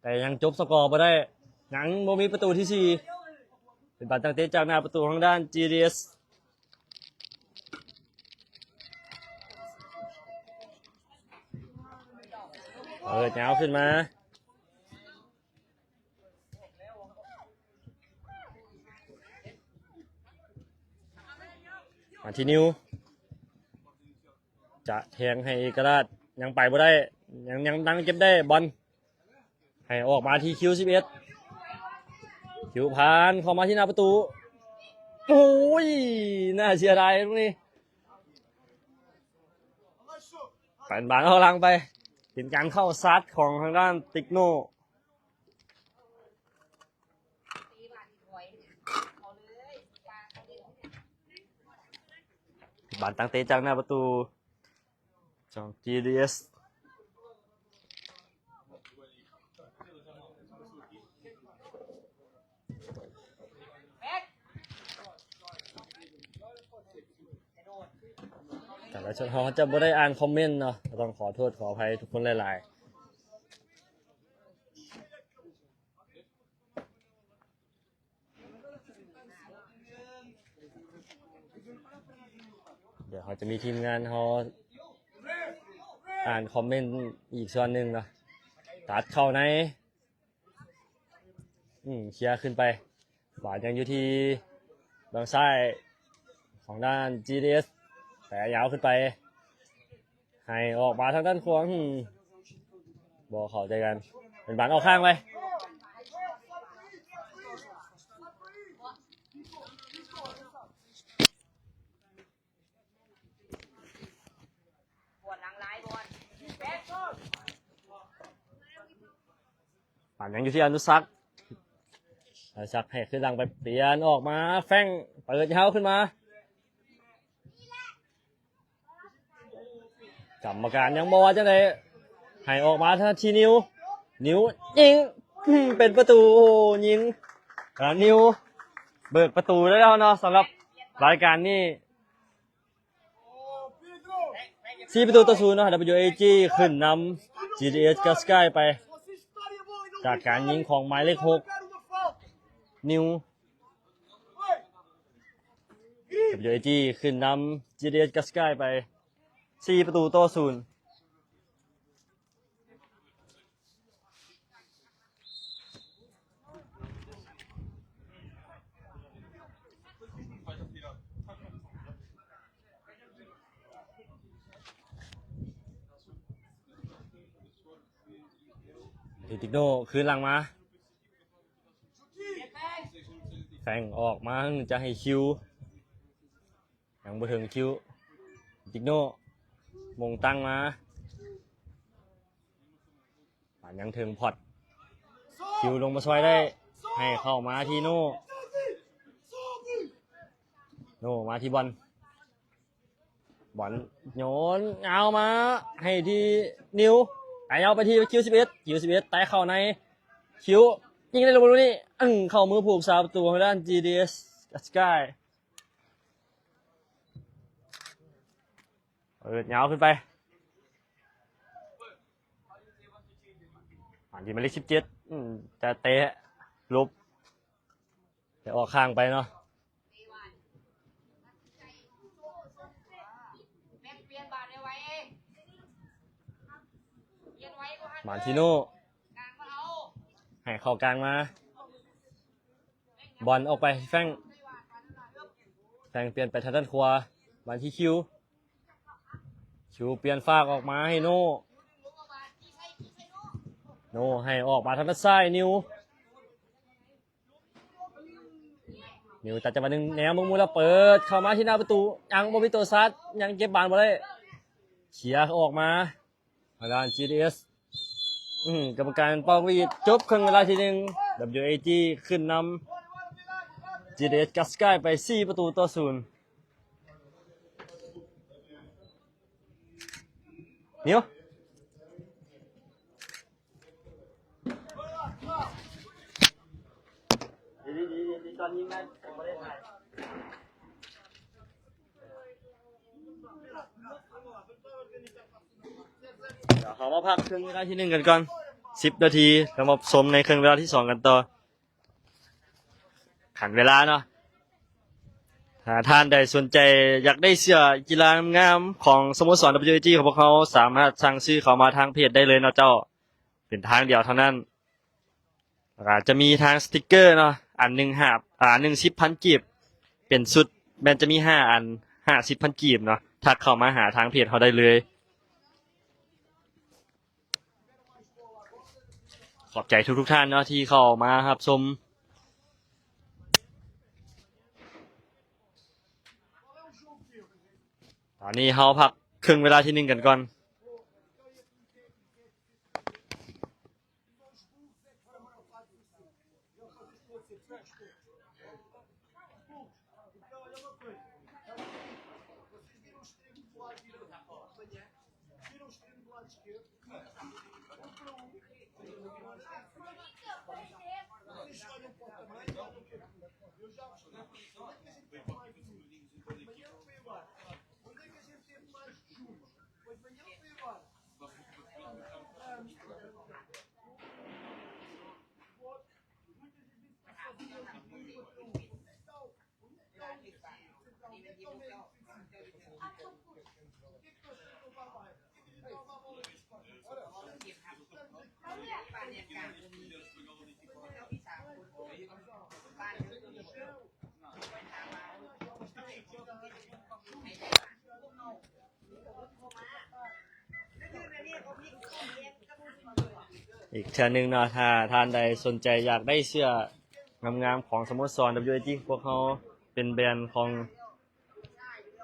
ແຕ່ຍັງຈົບສະກໍບໍ່ໄດ້ ຍັງບໍ່ມີປະຕູທີສີ່. ເປັນບານຕັ້ງເຕະຈາກໜ້າປະຕູທາງດ້ານ GDS. ເປີດຍາວຂຶ້ນມາ ມາທີ່ນິວ. ຈະແທງໃຫ້ເອກະລາດ ຍັງໄປບໍ່ໄດ້ ຍັງ ຍັງຕັ້ງເກັບໄດ້ ບອນໃຫ້ອອກມາທີ່ຄິວສິບເອັດ ຄິວຜ່ານເຂົ້າມາທີ່ໜ້າປະຕູ ໂອ້ຍ ໜ້າເສຍດາຍລູກນີ້ ປັນບານອອກຫຼັງໄປ ເປັນການເຂົ້າຊາດຂອງທາງດ້ານຕິກໂນ. ບານຕັ້ງເຕະຈາກໜ້າປະຕູຂອງ ຈີ ດີ ເອສ ການໄລຟ໌ສົດເຮົາຈະບໍ່ໄດ້ອ່ານຄອມເມັນເນາະ ກໍຕ້ອງຂໍໂທດຂໍອະໄພທຸກຄົນຫຼາຍໆ. ດຽວເຮົາຈະມີທີມງານເຮົາອ່ານຄອມເມັນອີກສ່ວນໜຶ່ງເນາະ ຕັດເຂົ້າໃນ ອືມ ເຄຍຂຶ້ນໄປ ບານຍັງຢູ່ທີ່ເບື້ອງຊ້າຍຂອງດ້ານ ຈີ ດີ ເອສ ແຕ່ຍາວຂຶ້ນໄປ ໃຫ້ອອກມາທາງດ້ານຂວາ ອືມ ບໍ່ເຂົ້າໃຈກັນ ເປັນບານອອກຂ້າງໄປ ບານຍັງຢູ່ທີ່ອະນຸສັກ ອະນຸສັກໃຫ້ຄືນຫຼັງໄປ ປ່ຽນອອກມາ ແຟງ ເປີດຍາວຂຶ້ນມາ ກຳມະການຍັງບໍ່ວ່າຈັ່ງໃດ ໃຫ້ອອກມາທີ່ນິວ ນິວຍິງ ອືມ ເປັນປະຕູ ໂອ້ ຍິງ ອາ ນິວເບີກປະຕູໄດ້ແລ້ວເນາະ ສຳລັບລາຍການນີ້ ສີ່ປະຕູຕໍ່ສູນເນາະ ດັບເບິນຢູເອຈີ ຂຶ້ນນຳ ຈີ ດີ ເອສ ກາສກາຍໄປ ຈາກການຍິງຂອງໝາຍເລກຫົກ ນິວ ດັບເບິນຢູເອຈີ ຂຶ້ນນຳ ຈີ ດີ ເອສ ກາສກາຍໄປ ສີ່ປະຕູຕໍ່ສູນ. ເດຕິໂນ ຄືນຫຼັງມາ ແຟງອອກມາ ຈະໃຫ້ຄິວ ຍັງບໍ່ເຖິງຄິວ ຕິກໂນ ມົງຕັ້ງມາ ບານຍັງເຖິງພອດ ຄິວລົງມາຊ່ວຍໄດ້ ໃຫ້ເຂົ້າມາທີ່ໂນ ໂນມາທີ່ບອນ ບອນໂຍນຍາວມາໃຫ້ທີ່ນິວ ໄຕຍາວໄປທີ່ຄິວສິບເອັດ ຄິວສິບເອັດ ໄຕເຂົ້າໃນ ຄິວຍິງໄດ້ລົງມາລູກນີ້ ອຶ້ງ ເຂົ້າມືຜູ້ຮັກສາປະຕູຂອງດ້ານ ຈີ ດີ ເອສ ກາສກາຍ ເປີດຍາວຂຶ້ນໄປ ມາທີ່ໝາຍເລກສິບເຈັດ ອືມ ຈະເຕະຫຼົບ ແຕ່ອອກຂ້າງໄປເນາະ ມາທີໂນ ໃຫ້ເຂົ້າກາງມາ ບອນອອກໄປແຟງ ແຟງປ່ຽນໄປທາງດ້ານຂວາ ມາທີ່ຄິວ ຄິວປ່ຽນຟາກອອກມາໃຫ້ໂນ ໂນໃຫ້ອອກມາທາງດ້ານຊ້າຍ ນິວ ນິວຕັດຈັງຫວະໜຶ່ງແນວເບິ່ງໝູ່ແລ້ວເປີດເຂົ້າມາທີ່ໜ້າປະຕູ ຍັງບໍ່ມີໂຕຊາດ ຍັງເກັບບານບໍ່ໄດ້ ເຄຍອອກມາ ທາງດ້ານ ຈີ ດີ ເອສ ອືມ ກຳມະການເປົ່າຫວີດ ຈົບເຄິ່ງເວລາທີໜຶ່ງ ດັບເບິນຢູເອຈີ ຂຶ້ນນຳ ຈີ ດີ ເອສ ກາສກາຍໄປ ສີ່ປະຕູຕໍ່ສູນ ນິວ ດຽວເຮົາມາພັກເຄິ່ງເວລາທີໜຶ່ງກັນກ່ອນ ສິບນາທີ ແລ້ວມາຊົມໃນເຄິ່ງເວລາທີສອງກັນຕໍ່ ຂັນເວລາເນາະ ຖ້າທ່ານໃດສົນໃຈຢາກໄດ້ເສື້ອກິລາງາມໆຂອງສະໂມສອນ ດັບເບິນຢູເອຈີ ຂອງພວກເຮົາ ສາມາດສັ່ງຊື້ເຂົ້າມາທາງເພຈໄດ້ເລີຍເນາະເຈົ້າ ເປັນທາງດຽວເທົ່ານັ້ນ ແລ້ວກໍຈະມີທາງສະຕິກເກີເນາະ ອັນໜຶ່ງຫ້າ ອາ ໜຶ່ງສິບພັນກີບ ເປັນຊຸດ ແມ່ນຈະມີຫ້າອັນ ຫ້າສິບພັນກີບເນາະ ທັກເຂົ້າມາຫາທາງເພຈເຮົາໄດ້ເລີຍ. ຂອບໃຈທຸກໆທ່ານເນາະທີ່ເຂົ້າມາຮັບຊົມ. ຕອນນີ້ເຮົາພັກເຄິ່ງເວລາທີໜຶ່ງກັນກ່ອນ. ອີກເທື່ອໜຶ່ງເນາະ ຖ້າທ່ານໃດສົນໃຈຢາກໄດ້ເສື້ອງາມໆຂອງສະໂມສອນ WAG ພວກເຮົາ ເປັນແບຣນຂອງ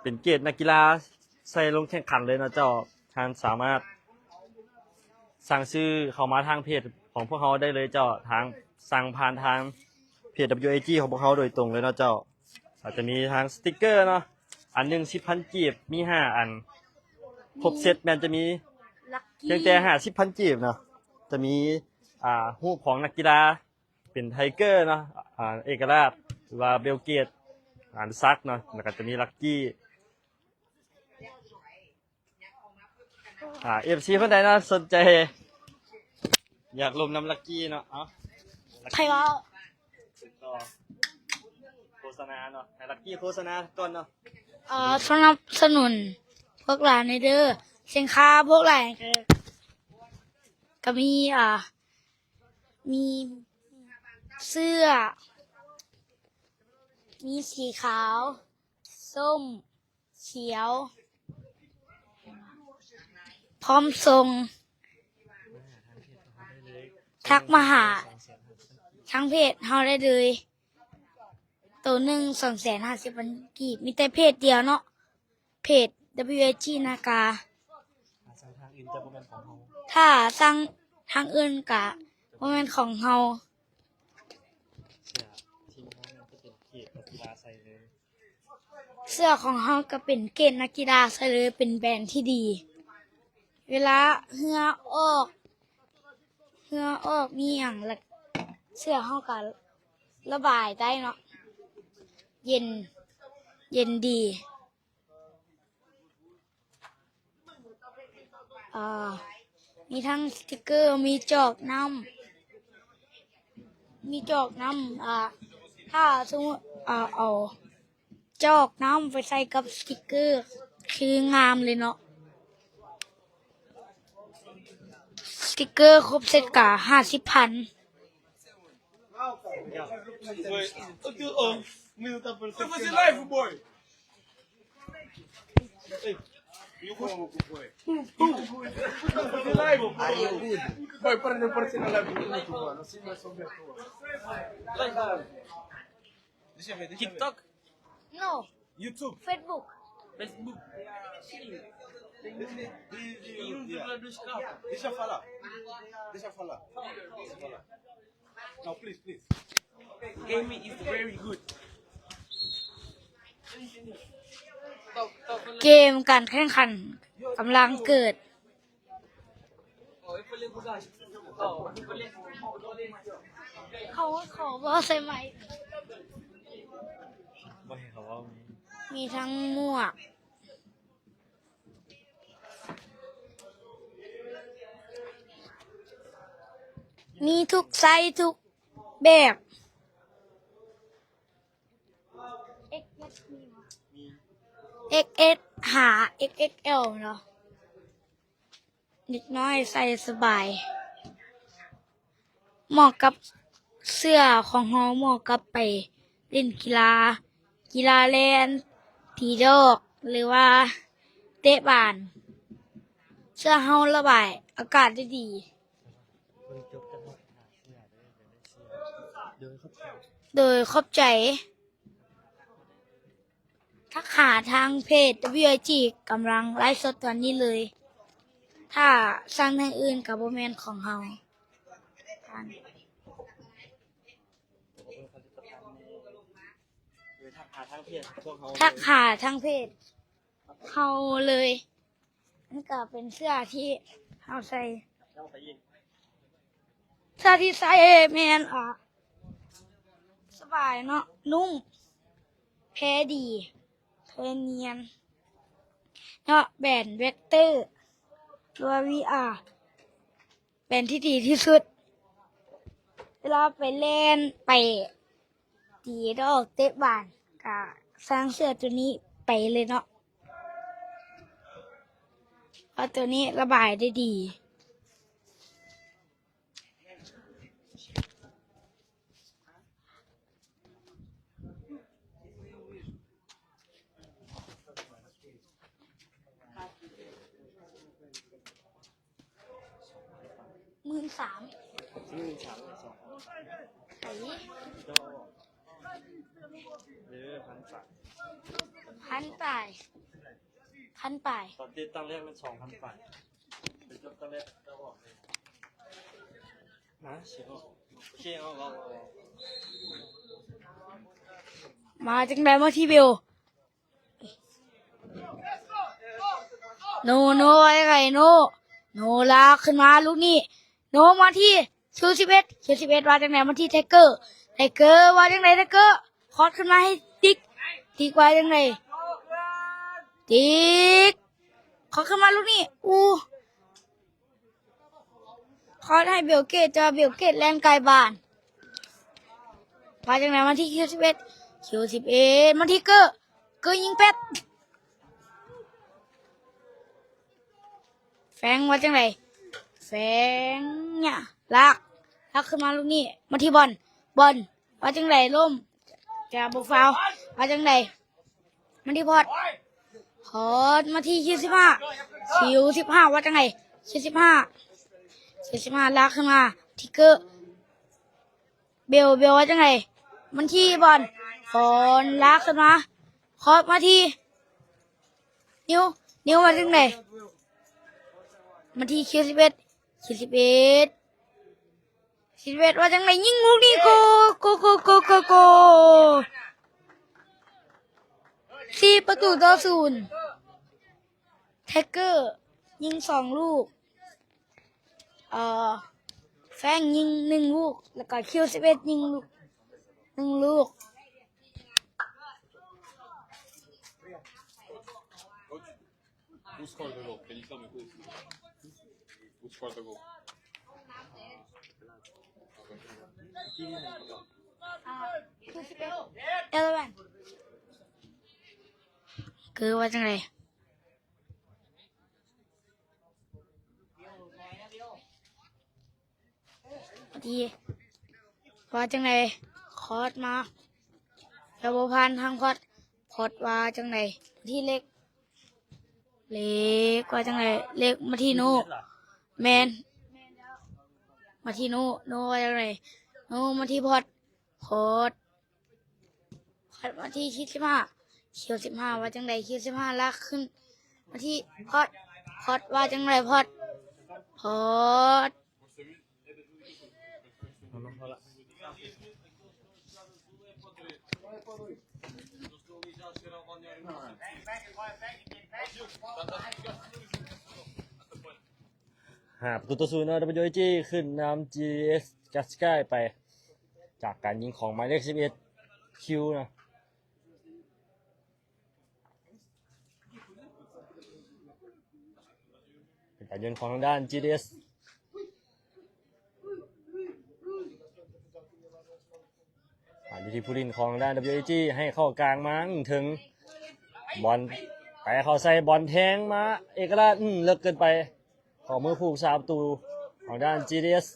ເປັນເກດນັກກິລາໃສ່ລົງແຂ່ງຂັນເລີຍເນາະເຈົ້າ. ທ່ານສາມາດສັ່ງຊື້ເຂົ້າມາທາງເພຈຂອງພວກເຮົາໄດ້ເລີຍເຈົ້າ, ທາງ ສັ່ງຜ່ານທາງເພຈ WAG ຂອງພວກເຮົາໂດຍຕົງເລີຍເນາະເຈົ້າ. ອາດຈະມີທັງສະຕິກເກີເນາະ, ອັນໜຶ່ງສິບພັນກີບ, ມີຫ້າອັນ, ຄົບເຊັດແມ່ນຈະມີພຽງແຕ່ຫ້າສິບພັນກີບເນາະ. ຈະມີ ອ່າ ຮູບຂອງນັກກິລາ ເປັນໄທເກີເນາະ ອ່າ ເອກະລາດ ຫຼືວ່າເບວເກດ ອ່າ ສັກເນາະ ແລ້ວກໍຈະມີລັກກີ້ ອ່າ ເອັຟຊີ ຄົນໃດເນາະ ສົນໃຈຢາກລົມນຳລັກກີ້ເນາະ ເອົາ ໃຜເວົ້າ ຕິດຕໍ່ໂຄສະນາເນາະ ໃຫ້ລັກກີ້ໂຄສະນາກ່ອນເນາະ. ເອີ ສະໜັບສະໜູນພວກຫຼານແດ່ເດີ ສິນຄ້າພວກຫຼານກໍ ກໍມີ ອ່າ ມີເສື້ອ ມີສີຂາວ ສົ້ມ ຂຽວ ພ້ອມສົ່ງ ທັກມາຫາທາງເພຈເຮົາໄດ້ເລີຍ. ໂຕໜຶ່ງສອງແສນຫ້າສິບພັນກີບ ມີແຕ່ເພຈດຽວເນາະ ເພຈ WAG ນາກາ. ຖ້າສັ່ງທາງອື່ນຈະບໍ່ແມ່ນຂອງເຮົາ ຖ້າສັ່ງທາງອື່ນກະບໍ່ແມ່ນຂອງເຮົາ. ເສື້ອທີມເຮົານີ້ຈະເປັນເກດນັກກິລາໃສ່ເລີຍ ເສື້ອຂອງເຮົາກະເປັນເກດນັກກິລາໃສ່ເລີຍ ເປັນແບຣນທີ່ດີ. ເວລາເຫື່ອອອກ ເຫື່ອອອກມີຫຍັງລະ ເສື້ອເຮົາກະລະບາຍໄດ້ເນາະ ເຢັນ ເຢັນດີ. ອ່າ ມີທັງສະຕິກເກີ ມີຈອກນ້ຳ ມີຈອກນ້ຳ ອ່າ ຖ້າສົມມຸດ ອ່າ ເອົາຈອກນ້ຳໄປໃສ່ກັບສະຕິກເກີ ຄືງາມເລີຍເນາະ. ສະຕິກເກີຄົບເຊັດກະຫ້າສິບພັນ. Oi, oi, oi. Oi, faze live, boy. Oi, oi, oi, oi. Oi, oi, oi, oi. Boy, para de aparecer na live do YouTube, mano. Assim vai ser o TikTok? No. YouTube? Facebook. Facebook. Sim. Tem um vírgula dois K. Deixa falar. Deixa falar. Deixa falar. Now, please, please. Gaming is very good. ເກມການແຂ່ງຂັນກຳລັງເກີດ. ເຂົາຂໍເວົ້າໃສ່ໄມ. ບໍ່ໃຫ້ເຂົາເວົ້າ. ມີທັງໝວກ ມີທຸກໄຊທຸກແບບ. ເອັກເອັສ ຫາ XXL ເນາະ. ເດັກນ້ອຍໃສ່ສະບາຍ ເໝາະກັບເສື້ອຂອງເຮົາ ເໝາະກັບໄປຫຼິ້ນກິລາ ກິລາແລ່ນ ຕີດອກ ຫຼືວ່າ ເຕະບານ ເພື່ອເຮົາລະບາຍອາກາດໄດ້ດີ. ໂດຍຂອບໃຈ ໂດຍຂອບໃຈ. ທັກຫາທາງເພຈ WIG ກຳລັງໄລຟ໌ສົດຕອນນີ້ເລີຍ. ຖ້າສັ່ງທາງອື່ນກໍບໍ່ແມ່ນຂອງເຮົາ. ໂດຍທັກຫາທາງເພຈພວກເຮົາ ທັກຫາທາງເພຈເຮົາເລີຍ. ມັນກໍເປັນເສື້ອທີ່ເຮົາໃສ່ ເສື້ອທີ່ໃສ່ແມ່ນ ອາ ສະບາຍເນາະ ນຸ້ມ ແພດີ ແພນຽນເນາະ ແບນເວັກເຕີ ຫຼືວ່າ ວີອາ ແບນທີ່ດີທີ່ສຸດ. ເວລາໄປແລ່ນ ໄປຕີດອກເຕະບານ ກະສ້າງເສື້ອໂຕນີ້ໄປເລີຍເນາະ ເພາະໂຕນີ້ລະບາຍໄດ້ດີ. ໝື່ນສາມ ໝື່ນສາມ ສອງ ໄອ້ ເອີ ພັນປາຍ ພັນປາຍ ພັນປາຍ. ຕອນຕິດຕັ້ງແລກແມ່ນສອງພັນປາຍ ໄປຈົບຕັ້ງແລກເຈົ້າອອກເລີຍ. ມາຈັ່ງໃດ ມາທີ່ເບວ ໂນ ໂນ ວ່າຈັ່ງໃດ ໂນ ໂນ ລາກຂຶ້ນມາລູກນີ້ ໂນ ມາທີ່ຄິວສິບເອັດ ຄິວສິບເອັດ ວ່າຈັ່ງໃດ ມາທີ່ໄທເກີ ໄທເກີ ວ່າຈັ່ງໃດ ໄທເກີ ຄອສຂຶ້ນມາໃຫ້ຕິກ ຕິກ ວ່າຈັ່ງໃດ ຕິກ ຄອສຂຶ້ນມາລູກນີ້ ອູ ຄອສໃຫ້ເບວເກດ ແຕ່ວ່າເບວເກດແລ່ນໄກບານ ວ່າຈັ່ງໃດ ມາທີ່ຄິວສິບເອັດ ຄິວສິບເອັດ ມາທີ່ເກີ ເກີຍິງແປດ ແຟງວ່າຈັ່ງໃດ ແຟງຍາ ລາກ ລາກຂຶ້ນມາລູກນີ້ ມາທີ່ບອນ ບອນ ວ່າຈັ່ງໃດ ລົ້ມ ຈະບໍ່ຟາວ ວ່າຈັ່ງໃດ ມາທີ່ພອດ ພອດ ມາທີ່ຄິວສິບຫ້າ ຄິວສິບຫ້າ ວ່າຈັ່ງໃດ ຄິວສິບຫ້າ ຄິວສິບຫ້າ ລາກຂຶ້ນມາ ທິກເກີ ເບວ ເບວ ວ່າຈັ່ງໃດ ມາທີ່ບອນ ບອນ ລາກຂຶ້ນມາ ຄອສມາທີ່ ນິວ ນິວ ວ່າຈັ່ງໃດ ມາທີ່ຄິວສິບເອັດ ຄິວສິບເອັດ ສິບເອັດ ວ່າຈັ່ງໃດ ຍິງລູກນີ້ ໂກ ໂກ ໂກ ໂກ ໂກ ໂກ ສີ່ປະຕູຕໍ່ສູນ ແທັກເກີຍິງສອງລູກ ເອີ ແຟງຍິງໜຶ່ງລູກ ແລ້ວກໍຄິວສິບເອັດຍິງລູກ ໜຶ່ງລູກ. Who scored the goal? Can you tell me who? Who scored the goal? ເອີເວັນ ຄືວ່າຈັ່ງໃດ? ທີ່ວ່າຈັ່ງໃດ? ຄອດມາ ແລ້ວບໍ່ຜ່ານທາງພອດ. ພອດວ່າຈັ່ງໃດ? ທີ່ເລັກ ເລັກວ່າຈັ່ງໃດ? ເລັກມາທີ່ໂນ ແມ່ນ ມາທີ່ໂນ ໂນວ່າຈັ່ງໃດ? ໂນມາທີ່ພອດ ພອດ ພອດມາທີ່ຄິວສິບຫ້າ ຄິວສິບຫ້າວ່າຈັ່ງໃດ? ຄິວສິບຫ້າລາກຂຶ້ນມາທີ່ພອດ ພອດວ່າຈັ່ງໃດ? ພອດ ພອດ ຫ້າປະຕູຕໍ່ສູນເນາະ ດັບເບິນຢູເອຈີ ຂຶ້ນນຳຈີເອສກາສກາຍໄປ ຈາກການຍິງຂອງໝາຍເລກສິບເອັດ ຄິວເນາະ. ເປັນການໂຍນຂອງທາງດ້ານຈີເອສ ມາຢູ່ທີ່ຜູ້ຫຼິ້ນຂອງທາງດ້ານ ດັບເບິນຢູເອຈີ ໃຫ້ເຂົ້າກາງມາເຖິງ ບອນແປເຂົ້າໃສ່ ບອນແທງມາເອກະລາດ ອືມ ເລິກເກີນໄປ ເຂົ້າມືຜູ້ຮັກສາປະຕູຂອງດ້ານຈີເອສ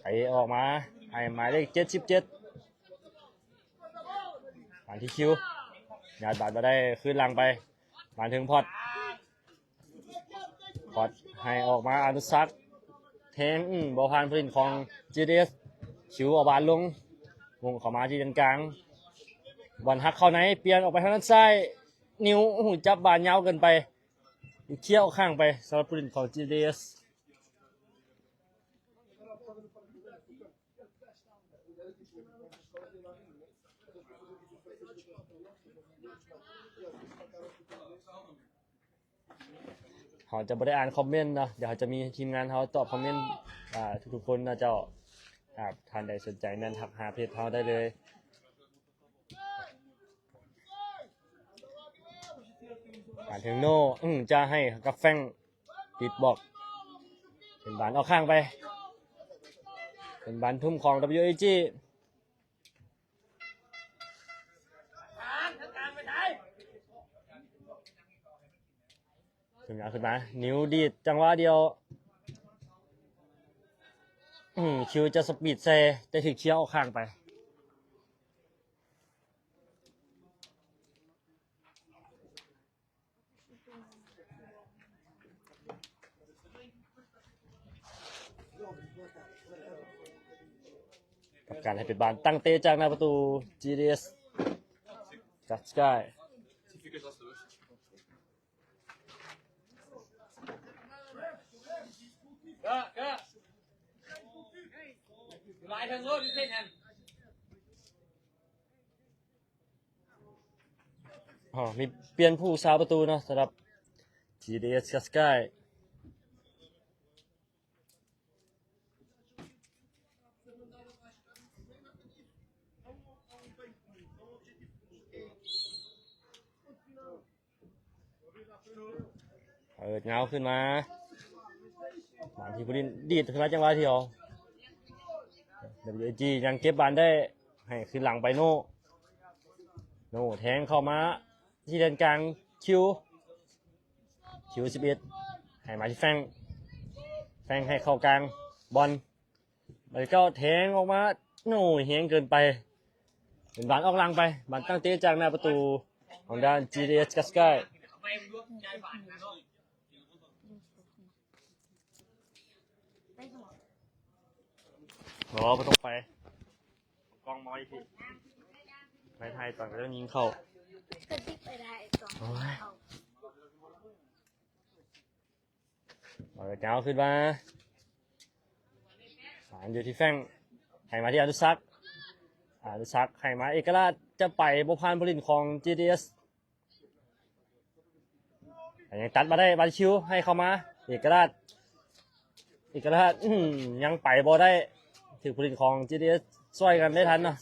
ໄຖອອກມາໃຫ້ໝາຍເລກເຈັດສິບເຈັດ ມາທີ່ຄິວ ຍາດບາດມາໄດ້ຄືນຫຼັງໄປ ມາເຖິງພອດ ພອດໃຫ້ອອກມາອະນຸສັກ ແທງ ອືມ ບໍ່ຜ່ານຜູ້ຫຼິ້ນຂອງ ຈີດີເອສ ຄິວເອົາບານລົງ ມຸ່ງເຂົ້າມາທີ່ແດນກາງ ບອນຫັກເຂົ້າໃນ ປ່ຽນອອກໄປທາງດ້ານຊ້າຍ ນິວ ໂອ້ໂຫ ຈັບບານຍາວເກີນໄປ ເຄຍອອກຂ້າງໄປ ສຳລັບຜູ້ຫຼິ້ນຂອງ ຈີດີເອສ. ເຮົາຈະບໍ່ໄດ້ອ່ານຄອມເມັນເນາະ, ດຽວເຮົາຈະມີທີມງານເຮົາຕອບຄອມເມັນ ອ່າ ທຸກໆຄົນເນາະເຈົ້າ. ຖ້າທ່ານໃດສົນໃຈແມ່ນທັກຫາເພຈເຮົາໄດ້ເລີຍ. ມາເຖິງໂນ ອືມ ຈະໃຫ້ກັບແຟງ ຕິດບລັອກ ເປັນບານອອກຂ້າງໄປ ເປັນບານທຸ່ມຂອງ WAG. ຂຶ້ນມາ ຂຶ້ນມາ ນິວດີດຈັງຫວະດຽວ ອືມ ຄິວຈະສະປີດໃສ່ ແຕ່ຖືກເຄຍອອກຂ້າງໄປ. ການໃຫ້ເປັນບານຕັ້ງເຕະຈາກໜ້າປະຕູ ຈີດີເອສ ກັດສະກາຍ. ອໍ ມີປ່ຽນຜູ້ສາປະຕູເນາະ ສຳລັບ ຈີດີເອສ ກັດສະກາຍ. ເປີດຍາວຂຶ້ນມາ ບານທີ່ຜູ້ຫຼິ້ນດີດຂຶ້ນມາ ຈັງຫວະດຽວ WAG ຍັງເກັບບານໄດ້ ໃຫ້ຄືນຫຼັງໄປໂນ ໂນແທງເຂົ້າມາທີ່ແດນກາງ ຄິວ ຄິວສິບເອັດ ໃຫ້ມາທີ່ແຟງ ແຟງໃຫ້ເຂົ້າກາງ ບອນ ບານເກົ້າແທງອອກມາ ໂອ້ຍ ແຮງເກີນໄປ ເປັນບານອອກຫຼັງໄປ ບານຕັ້ງເຕະຈາກໜ້າປະຕູຂອງດ້ານ ຈີດີເອສ ກັດສະກາຍ. ບໍ່ ບໍ່ຕ້ອງໄປ ກ້ອງມອຍທີ່ໄປຖ່າຍຕອນເຂົາເຈົ້າຍິງເຂົ້າ ກະດິກໄປໄດ້ຕອນເຂົາຍິງເຂົ້າ. ເອົາຍາວຂຶ້ນມາ ບານຢູ່ທີ່ແຟງ ໃຫ້ມາທີ່ອະນຸສັກ ອະນຸສັກໃຫ້ມາເອກະລາດ ຈະໄປບໍ່ຜ່ານຜູ້ຫຼິ້ນຂອງ ຈີດີເອສ ແຕ່ຍັງຕັດມາໄດ້ ບານຄິວໃຫ້ເຂົ້າມາ ເອກະລາດ ເອກະລາດ ອືມ ຍັງໄປບໍ່ໄດ້ ຖືກຜູ້ຫຼິ້ນຂອງ ຈີດີເອສ ຊ່ວຍກັນໄດ້ທັນເນາະ.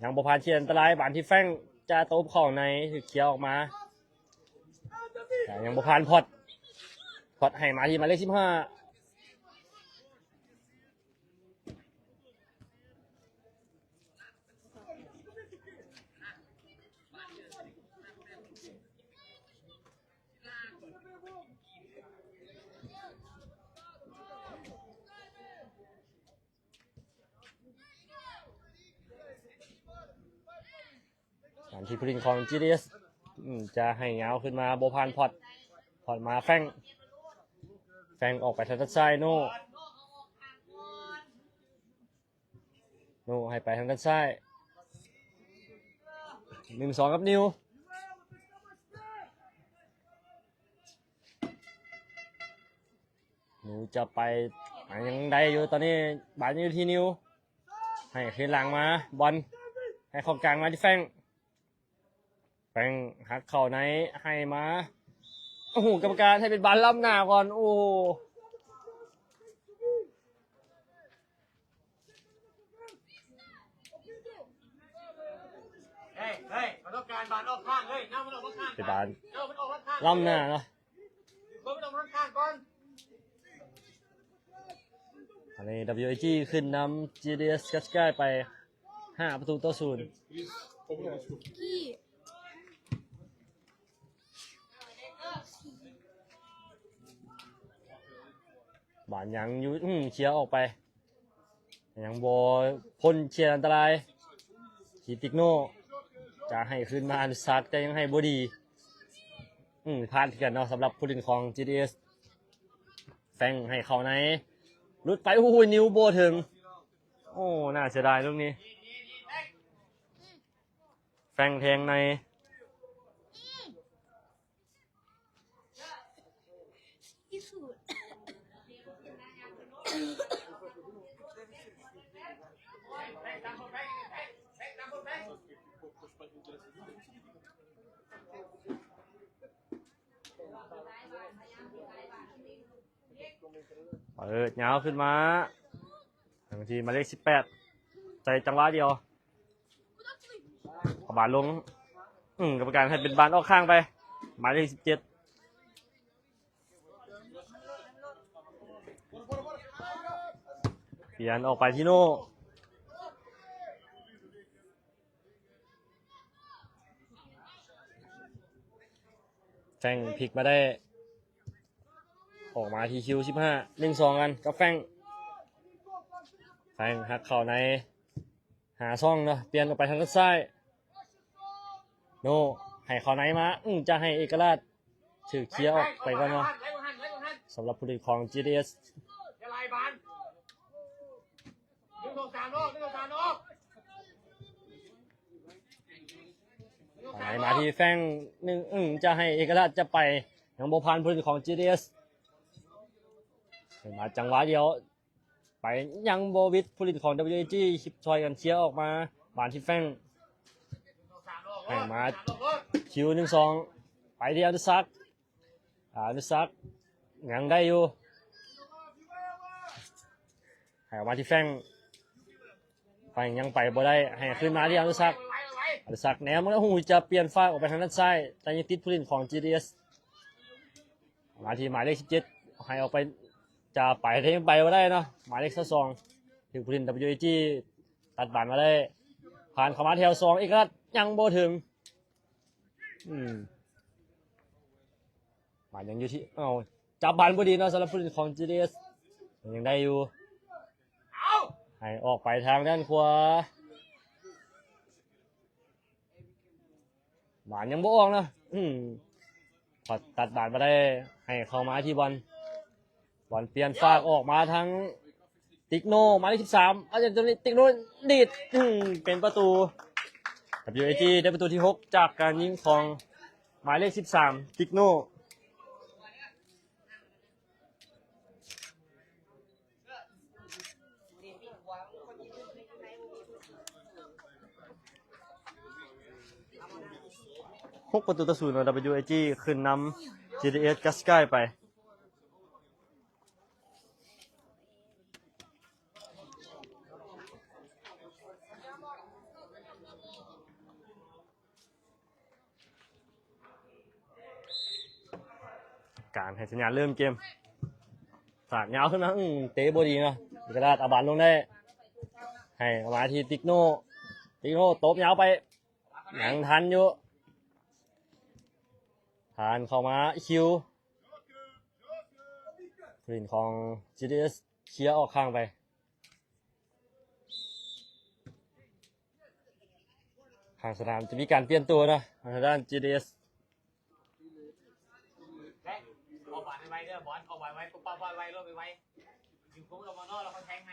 ຍັງບໍ່ຜ່ານເຂດອັນຕະລາຍ ບານທີ່ແຟງຈະຕົບເຂົ້າໃນ ຖືກເຄຍອອກມາ ແຕ່ຍັງບໍ່ຜ່ານພອດ ພອດໃຫ້ມາທີ່ໝາຍເລກສິບຫ້າ ການທີ່ຜູ້ຫຼິ້ນຂອງ ຈີດີເອສ ອືມ ຈະໃຫ້ຍາວຂຶ້ນມາ ບໍ່ຜ່ານພອດ ພອດມາແຟງ ແຟງອອກໄປທາງດ້ານຊ້າຍ ໂນ ໂນໃຫ້ໄປທາງດ້ານຊ້າຍ ໜຶ່ງສອງກັບນິວ ນິວຈະໄປ ຍັງໄດ້ຢູ່ ຕອນນີ້ບານຢູ່ທີ່ນິວ ໃຫ້ຄືນຫຼັງມາ ບອນໃຫ້ເຂົ້າກາງມາທີ່ແຟງ ແຟງຫັກເຂົ້າໃນ ໃຫ້ມາ ໂອ້ໂຫ ກຳມະການໃຫ້ເປັນບານລ້ຳໜ້າກ່ອນ ໂອ້ໂຫ. ເຮີ້ຍ ເຮີ້ຍ ເຂົາຕ້ອງການບານອອກຂ້າງ ເຮີ້ຍ ນຳມັນອອກມາຂ້າງ ເປັນບານ ເອີ ມັນອອກມາຂ້າງ ລ້ຳໜ້າເນາະ ເບິ່ງມັນອອກມາຂ້າງກ່ອນ. ອັນນີ້ WAG ຂຶ້ນນຳ GDS Cascais ໄປຫ້າປະຕູຕໍ່ສູນ. ບານຍັງຢູ່ ອືມ ເຄຍອອກໄປ ຍັງບໍ່ພົ້ນເຂດອັນຕະລາຍ ທີ່ຕິກໂນຈະໃຫ້ຄືນມາອະນຸສັກ ແຕ່ຍັງໃຫ້ບໍ່ດີ. ອືມ ພາດຄືກັນເນາະ ສຳລັບຜູ້ຫຼິ້ນຂອງ ຈີ ດີ ເອສ ແຟງໃຫ້ເຂົ້າໃນ ຫຼຸດໄປ ໂອ້ຍ ນິ້ວບໍ່ເຖິງ. ໂອ້ ໜ້າເສຍດາຍລູກນີ້ ແຟງແທງໃນ. ເປີດຍາວຂຶ້ນມາ ທາງທີ່ໝາຍເລກສິບແປດ ໃສ່ຈັງຫວະດຽວ ເອົາບານລົງ ອືມ ກຳມະການໃຫ້ເປັນບານອອກຂ້າງໄປ ໝາຍເລກສິບເຈັດ ປ່ຽນອອກໄປທີ່ໂນ່ ແຟງພິກມາໄດ້ ອອກມາທີ່ຄິວສິບຫ້າ ໜຶ່ງສອງກັນກັບແຟງ ແຟງຫັກເຂົ້າໃນ ຫາຊ່ອງເນາະ ປ່ຽນອອກໄປທາງດ້ານຊ້າຍ ໂນ່ ໃຫ້ເຂົ້າໃນມາ ອືມ ຈະໃຫ້ເອກະລາດ ຖືກເຄຍອອກໄປກ່ອນເນາະ ສຳລັບຜູ້ຫຼິ້ນຂອງ ຈີ ດີ ເອສ ໜຶ່ງສອງສາມອອກ ໜຶ່ງສອງສາມອອກ ໃຫ້ມາທີ່ແຟງ ໜຶ່ງ ອືມ ຈະໃຫ້ເອກະລາດຈະໄປ ຍັງບໍ່ຜ່ານຜູ້ຫຼິ້ນຂອງ ຈີ ດີ ເອສ ໃຫ້ມາຈັງຫວະດຽວ ໄປຍັງບໍ່ວິດ ຜູ້ຫຼິ້ນຂອງ ດັບເບິນຢູ ເອ ຈີ ຊິບຊ່ອຍກັນເຄຍອອກມາ ບານທີ່ແຟງ ໃຫ້ມາຄິວ ໜຶ່ງສອງ ໄປທີ່ອະນຸສັກ ອານຸສັກ ຍັງໄດ້ຢູ່ ໃຫ້ອອກມາທີ່ແຟງ ແຟງຍັງໄປບໍ່ໄດ້ ໃຫ້ຄືນມາທີ່ອະນຸສັກ ອະນຸສັກແນມມາແລ້ວ ຮູ້ຈະປ່ຽນຟາກອອກໄປທາງດ້ານຊ້າຍ ແຕ່ຍັງຕິດຜູ້ຫຼິ້ນຂອງ ຈີ ດີ ເອສ ມາທີ່ໝາຍເລກສິບເຈັດ ໃຫ້ອອກໄປ ຈະໄປແຕ່ຍັງໄປບໍ່ໄດ້ເນາະ ໝາຍເລກຊາວສອງ ຖືກຜູ້ຫຼິ້ນ ດັບເບິນຢູ ເອ ຈີ ຕັດບານມາໄດ້ ຜ່ານເຂົ້າມາແຖວສອງ ເອກະລາດ ຍັງບໍ່ເຖິງ ອືມ ບານຍັງຢູ່ທີ່ ເອົ້າ ຈັບບານບໍ່ດີເນາະ ສຳລັບຜູ້ຫຼິ້ນຂອງ ຈີ ດີ ເອສ ຍັງໄດ້ຢູ່ ໃຫ້ອອກໄປທາງດ້ານຂວາ ບານຍັງບໍ່ອອກເນາະ ອືມ ຕັດບານມາໄດ້ ໃຫ້ເຂົ້າມາທີ່ບອນ ບອນປ່ຽນຟາກອອກມາທາງ ຕິກໂນ ໝາຍເລກສິບສາມ ອາຈານໂຕນີ້ ຕິກໂນ ດີດ ອືມ ເປັນປະຕູ ດັບເບິນຢູ ເອ ຈີ ໄດ້ປະຕູທີຫົກ ຈາກການຍິງຂອງໝາຍເລກສິບສາມ ຕິກໂນ ຫົກປະຕູຕໍ່ສູນ ດັບເບິນຢູ ເອ ຈີ ຂຶ້ນນຳ ຈີ ດີ ເອສ ກັດສະກາຍ ໄປ. ການໃຫ້ສັນຍານເລີ່ມເກມ ສາດຍາວຂຶ້ນມາ ອືມ ເຕະບໍ່ດີເນາະ ເອກະລາດເອົາບານລົງໄດ້ ໃຫ້ເຂົ້າມາທີ່ຕິກໂນ ຕິກໂນຕົບຍາວໄປ ຍັງທັນຢູ່ ຜ່ານເຂົ້າມາ ຄິວ ຜູ້ຫຼິ້ນຂອງ ຈີ ດີ ເອສ ເຄຍອອກຂ້າງໄປ ຂ້າງສະໜາມຈະມີການປ່ຽນຕົວເນາະ ທາງດ້ານ ຈີ ດີ ເອສ ອອກບານໄວໆເດີ ບອນອອກບານໄວ ປຸບປັບໄວໆ ໂລດໄວໆ ຍິງໂຄ້ງອອກມານອກ ແລ້ວຄ່ອຍແທງໃນ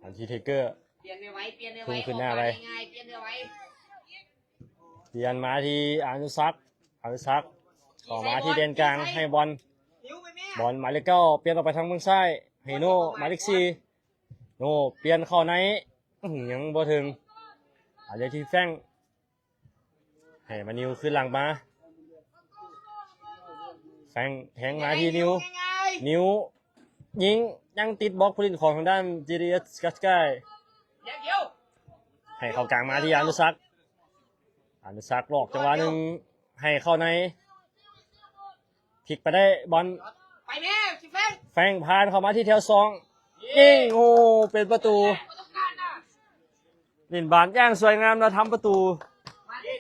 ອັນທີ່ເທເກີ ປ່ຽນໄວໆ ປ່ຽນໄວໆ ອອກບານງ່າຍໆ ປ່ຽນໄວໆ ປ່ຽນມາທີ່ອານຸສັກ ອານຸສັກ ເຂົ້າມາທີ່ແດນກາງ ໃຫ້ບອນ ບອນໝາຍເລກເກົ້າ ປ່ຽນອອກໄປທາງເບື້ອງຊ້າຍ ໃຫ້ໂນ ໝາຍເລກສີ່ ໂນ ປ່ຽນເຂົ້າໃນ ອື ຍັງບໍ່ເຖິງ ອາເລກທີ່ແຟງ ໃຫ້ມານິວຄືນຫຼັງມາ ແຟງແທງມາທີ່ນິວ ນິວຍິງ ຍັງຕິດບລັອກຜູ້ຫຼິ້ນຂອງທາງດ້ານ ຈີ ດີ ເອສ ກັດສະກາຍ ໃຫ້ເຂົ້າກາງມາທີ່ອານຸສັກ ອານຸສັກຫຼອກຈັງຫວະໜຶ່ງ ໃຫ້ເຂົ້າໃນ ພິກໄປໄດ້ບອນ ໄປແມ່ ຊິແຟງ ແຟງຜ່ານເຂົ້າມາທີ່ແຖວສອງ ຍິງ ໂອ້ ເປັນປະຕູ ເຫຼັ້ນບານຢ່າງສວຍງາມ ແລ້ວທຳປະຕູ ມາເລີຍ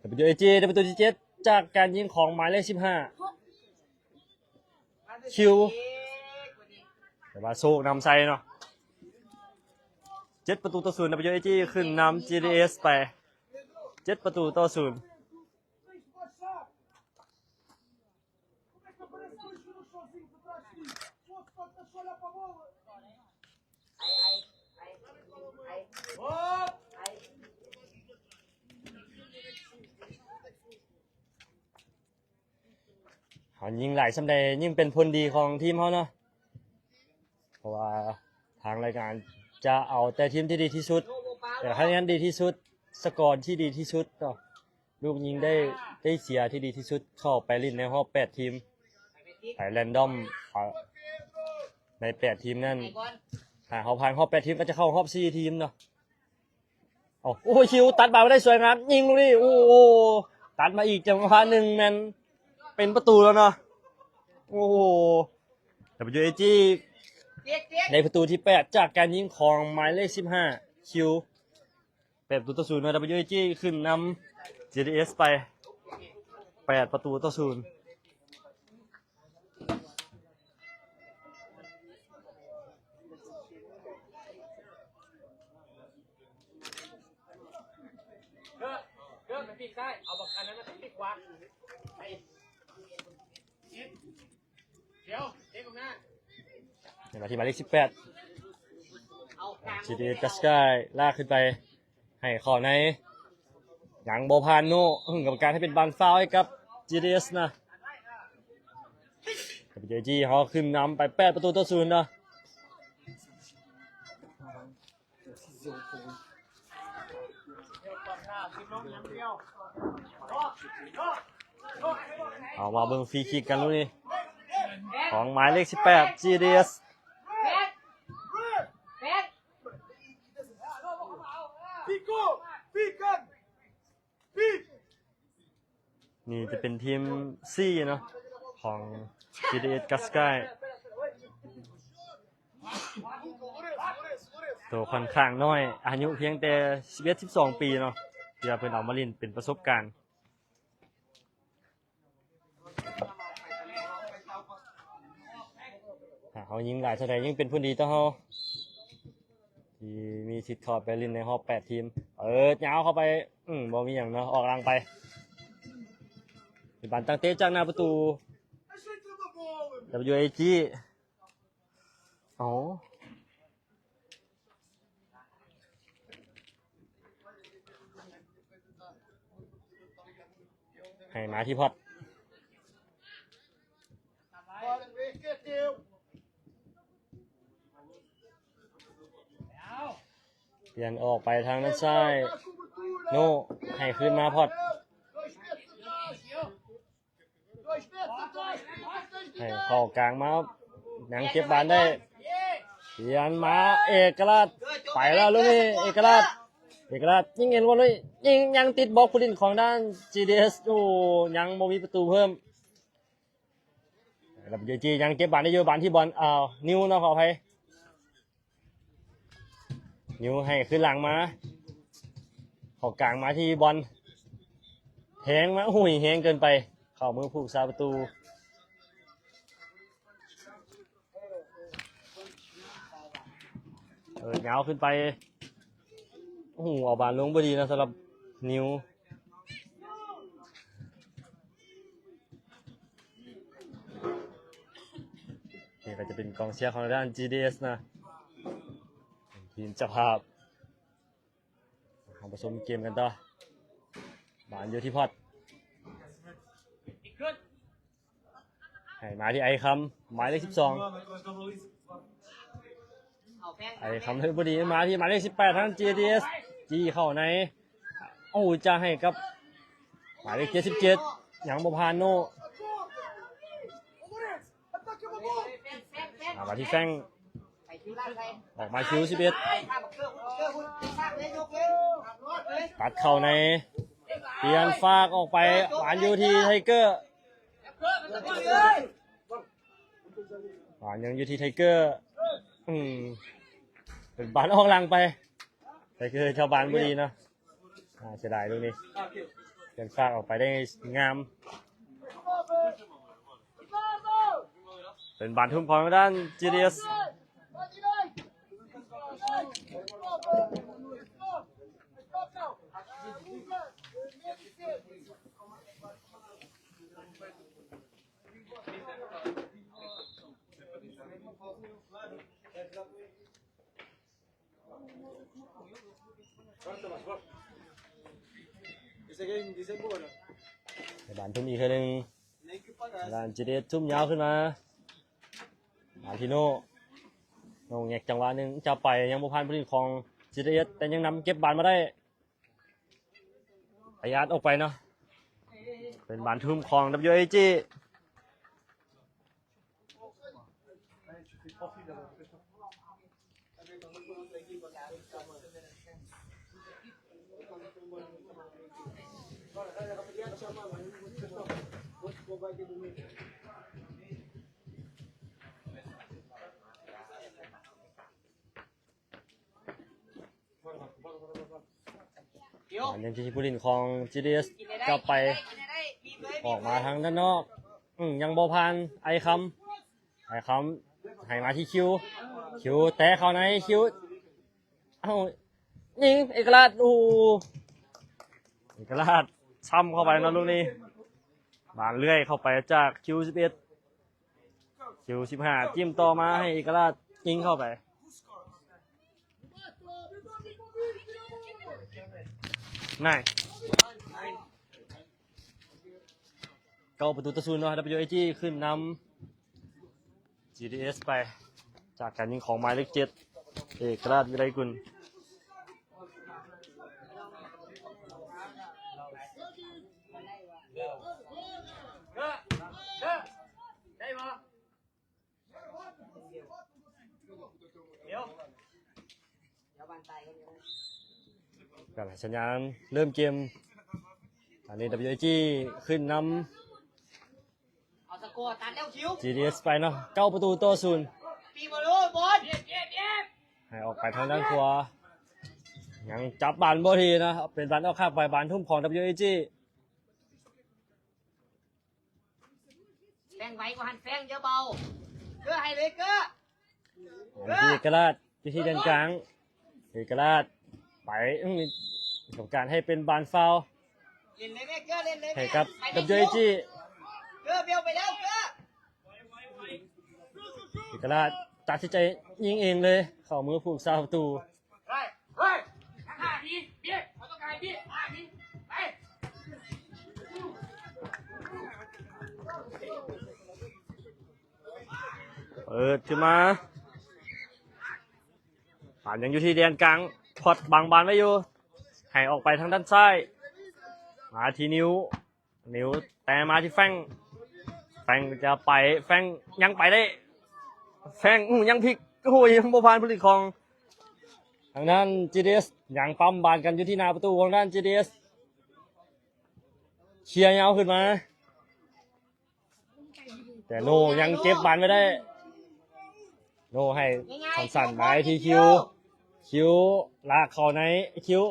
ດັບເບິນຢູ ເອ ຈີ ໄດ້ປະຕູທີເຈັດ ຈາກການຍິງຂອງໝາຍເລກສິບຫ້າ ຄິວ ແຕ່ວ່າໂຊກນຳໃສ່ເນາະ ເຈັດປະຕູຕໍ່ສູນ ດັບເບິນຢູ ເອ ຈີ ຂຶ້ນນຳ ຈີ ດີ ເອສ ໄປ. ເຈັດປະຕູຕໍ່ສູນ. ເຮົາຍິງຫຼາຍສ່ຳໃດ ຍິ່ງເປັນຜົນດີຂອງທີມເຮົາເນາະ ເພາະວ່າທາງລາຍການຈະເອົາແຕ່ທີມທີ່ດີທີ່ສຸດ ແຕ່ຄະແນນດີທີ່ສຸດ ສະກອທີ່ດີທີ່ສຸດເນາະ ລູກຍິງໄດ້ ໄດ້ເສຍທີ່ດີທີ່ສຸດ ເຂົ້າໄປຫຼິ້ນໃນຮອບແປດທີມ ໄປແຣນດອມ ເອົາ ໃນແປດທີມນັ້ນ ຖ້າເຮົາຜ່ານຮອບແປດທີມ ກໍຈະເຂົ້າຮອບສີ່ທີມເນາະ. ເອົາ ໂອ້ຍ ຄິວຕັດບານມາໄດ້ສວຍງາມ ຍິງລູກນີ້ ໂອ້ໂຫ ຕັດມາອີກຈັງຫວະໜຶ່ງ ແມ່ນເປັນປະຕູແລ້ວເນາະ. ໂອ້ໂຫ ດັບເບິນຢູເອຈີ ໄດ້ປະຕູທີແປດ ຈາກການຍິງຂອງໝາຍເລກສິບຫ້າ ຄິວ ແປດປະຕູຕໍ່ສູນເນາະ. ດັບເບິນຢູເອຈີ ຂຶ້ນນຳຈີດີເອສໄປ ແປດປະຕູຕໍ່ສູນ. ເກີບ ເກີບໄປປີກຊ້າຍ ເອົາບັກອັນນັ້ນມາປີກຂວາ ດຽວ ເກັບອອກໜ້າ ເວລາທີ່ໝາຍເລກສິບແປດ ຈີດີເອສ ກາສກາຍ ລາກຂຶ້ນໄປ ໃຫ້ເຂົ້າໃນ ຍັງບໍ່ຜ່ານໂນ ເອີ ກຳມະການໃຫ້ເປັນບານຟາວໃຫ້ກັບ ຈີດີເອສ ນະ. ຈີດີເອສ ເຮົາຂຶ້ນນຳໄປແປດປະຕູຕໍ່ສູນເນາະ. ເອົາ ມາເບິ່ງຟຣີຄິກກັນລູກນີ້ ຂອງໝາຍເລກສິບແປດ ຈີດີເອສ. ນີ້ຈະເປັນທີມຊີເນາະ ຂອງ ຈີດີເອສ ກາສກາຍ ໂຕຂ້ອນຂ້າງນ້ອຍ ອາຍຸພຽງແຕ່ສິບເອັດ ສິບສອງປີເນາະ ທີ່ວ່າເພິ່ນເອົາມາຫຼິ້ນເປັນປະສົບການ. ຖ້າເຮົາຍິງຫຼາຍເທົ່າໃດ ຍິ່ງເປັນຜົນດີຕໍ່ເຮົາ ທີ່ມີສິດເຂົ້າໄປຫຼິ້ນໃນຮອບແປດທີມ. ເປີດຍາວເຂົ້າໄປ ອືມ ບໍ່ມີຫຍັງເນາະ ອອກຫຼັງໄປ. ເປັນບານຕັ້ງເຕະຈາກໜ້າປະຕູ ດັບເບິນຢູເອຈີ. ເອົາ ໃຫ້ມາທີ່ພອດ ປ່ຽນອອກໄປທາງດ້ານຊ້າຍ ໂນ ໃຫ້ຄືນມາພອດ. ໃຫ້ເຂົ້າກາງມາ ຍັງເກັບບານໄດ້ ປ່ຽນມາເອກະລາດ ໄປແລ້ວລູກນີ້ ເອກະລາດ ເອກະລາດຍິງເຫັນບໍ່ລູກນີ້ ຍິງ ຍັງຕິດບລັອກຜູ້ຫຼິ້ນຂອງດ້ານ ຈີດີເອສ ໂອ້ ຍັງບໍ່ມີປະຕູເພີ່ມ. ແລ້ວ ຈີ ຍັງເກັບບານໄດ້ຢູ່ ບານທີ່ບອນ ເອີ ນິວເນາະ ຂໍອະໄພ. ນິວໃຫ້ຄືນຫຼັງມາ ເຂົ້າກາງມາທີ່ບອນ ແທງມາ ໂອ້ຍ ແຮງເກີນໄປ ເຂົ້າມືຜູ້ຮັກສາປະຕູ ເອີ ຍາວຂຶ້ນໄປ ໂອ້ໂຫ ເອົາບານລົງບໍ່ດີນະ ສຳລັບນິວ. ນີ້ກໍຈະເປັນກອງເຊຍຂອງທາງດ້ານ ຈີດີເອສ ນະ ເປັນທີມເຈົ້າພາບ. ເຮົາມາຊົມເກມກັນຕໍ່ ບານຢູ່ທີ່ພອດ ໃຫ້ມາທີ່ໄອຄຳ ໝາຍເລກສິບສອງ ໄອຄຳເຮັດບໍ່ດີ ມາທີ່ໝາຍເລກສິບແປດ ທາງ ຈີດີເອສ ຈີ້ເຂົ້າໃນ ໂອ້ ຈະໃຫ້ກັບໝາຍເລກເຈັດສິບເຈັດ ຍັງບໍ່ຜ່ານໂນ ມາທີ່ແຟງ ອອກມາຄິວສິບເອັດ ຕັດເຂົ້າໃນ ປ່ຽນຟາກອອກໄປ ບານຢູ່ທີ່ໄທເກີ ບານຍັງຢູ່ທີ່ໄທເກີ ອືມ ເປັນບານອອກຫຼັງໄປ ໄທເກີເຈົ້າບານບໍ່ດີເນາະ. ອາ ເສຍດາຍລູກນີ້ ເປັນຟາກອອກໄປໄດ້ງາມ ເປັນບານທຸ່ມຂອງທາງດ້ານ ຈີດີເອສ. ບານທຸ່ມອີກເທື່ອໜຶ່ງ ດ້ານ ຈີ ດີ ເອັສ ທຸ່ມຍາວຂຶ້ນມາ ມາທີໂນ ໂນແງກຈັງຫວະໜຶ່ງ ຈັບໄປ ຍັງບໍ່ຜ່ານຜູ້ຫຼິ້ນຂອງ ຈີ ດີ ເອັສ ແຕ່ຍັງນຳເກັບບານມາໄດ້ ໄປອາດອອກໄປເນາະ ເປັນບານທຸ່ມຂອງ ດັບເບິນຢູ ເອ ຈີ ອັນນີ້ທີ່ຜູ້ຫຼິ້ນຂອງ ຈີ ດີ ເອັສ ກັບໄປ ອອກມາທາງດ້ານນອກ ອືມ ຍັງບໍ່ຜ່ານ ໄອຄຳ ໄອຄຳ ໃຫ້ມາທີ່ຄິວ ຄິວແຕະເຂົ້າໃນ ຄິວ ເອົ້າ ຍິງ ເອກະລາດ ໂອ້ ເອກະລາດຊ້ຳເຂົ້າໄປເນາະລູກນີ້ ບານເລື່ອຍເຂົ້າໄປຈາກ ຄິວ ສິບເອັດ ຄິວ ສິບຫ້າ ຈິ້ມຕໍ່ມາໃຫ້ເອກະລາດຍິງເຂົ້າໄປ ນາຍ ເກົ້າປະຕູຕໍ່ສູນເນາະ ດັບເບິນຢູ ເອ ຈີ ຂຶ້ນນຳ ຈີ ດີ ເອັສ ໄປ ຈາກການຍິງຂອງໝາຍເລກ ເຈັດ ເອກະລາດ ວິໄລກຸນ. ການໃຫ້ສັນຍານເລີ່ມເກມ ອັນນີ້ ດັບເບິນຢູ ເອ ຈີ ຂຶ້ນນຳ ເອົາສະກໍຕັດແລ້ວຄິວ ຈີ ດີ ເອັສ ໄປເນາະ ເກົ້າປະຕູຕໍ່ສູນ ປີບອລໂລດ ບອນ ໃຫ້ອອກໄປທາງດ້ານຂວາ ຍັງຈັບບານບໍ່ດີນະ ເປັນບານອອກຂ້າງໄປ ບານທຸ່ມຂອງ ດັບເບິນຢູ ເອ ຈີ ແຟງໄວກວ່າຫັ້ນ ແຟງຢ່າເບົາ ເກີໃຫ້ເລີຍ ເກີ ອັນນີ້ເອກະລາດ ຢູ່ທີ່ແດນກາງ ເອກະລາດ ໄປ ອືມ ກຳມະການໃຫ້ເປັນບານຟາວ ເຫຼັ້ນເລີຍແມ່ ເກີ ເຫຼັ້ນເລີຍແມ່ ໃຫ້ກັບ ໄປເລີຍ ດັບເບິນຢູ ເອ ຈີ ເກີ ເບວໄປແລ້ວ ເກີ ເອກະລາດຕັດສິນໃຈຍິງເອງເລີຍ ເຂົ້າມືຜູ້ຮັກສາປະຕູ. ເປີດຂຶ້ນມາ ບານຍັງຢູ່ທີ່ແດນກາງ ພອດບັງບານໄວ້ຢູ່ ໃຫ້ອອກໄປທາງດ້ານຊ້າຍ ມາທີ່ນິວ ນິວແຕ່ມາທີ່ແຟງ ແຟງຈະໄປ ແຟງຍັງໄປໄດ້ ແຟງ ອື ຍັງພິກ ໂອ້ຍ ຍັງບໍ່ຜ່ານຜູ້ຫຼິ້ນຂອງທາງດ້ານ ຈີ ດີ ເອັສ ຍັງປ້ຳບານກັນຢູ່ທີ່ໜ້າປະຕູຂອງດ້ານ ຈີ ດີ ເອັສ ເຄຍຍາວຂຶ້ນມາ ແຕ່ໂນຍັງເກັບບານໄວ້ໄດ້ ໂນໃຫ້ສັ້ນໆມາທີ່ຄິວ ຄິວລາກເຂົ້າໃນ ຄິວ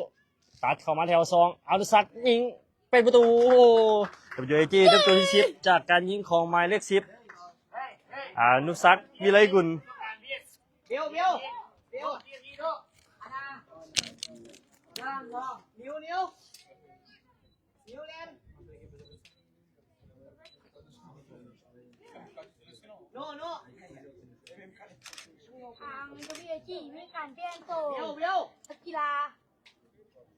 ຕັດເຂົ້າມາແຖວສອງ ອະນຸສັກຍິງເປັນປະຕູ ໂອ້ໂຫ ດັບເບິນຢູ ເອ ຈີ ໄດ້ປະຕູທີສິບ ຈາກການຍິງຂອງໝາຍເລກສິບ ອະນຸສັກ ວິໄລກຸນ ເບວ ເບວ ເບວ ນິວ ນິວ ນິວແລ່ນ ໂນ ໂນ ທາງ ດັບເບິນຢູ ເອ ຈີ ມີການປ່ຽນໂຕ ເບວ ເບວ ນັກກິລາ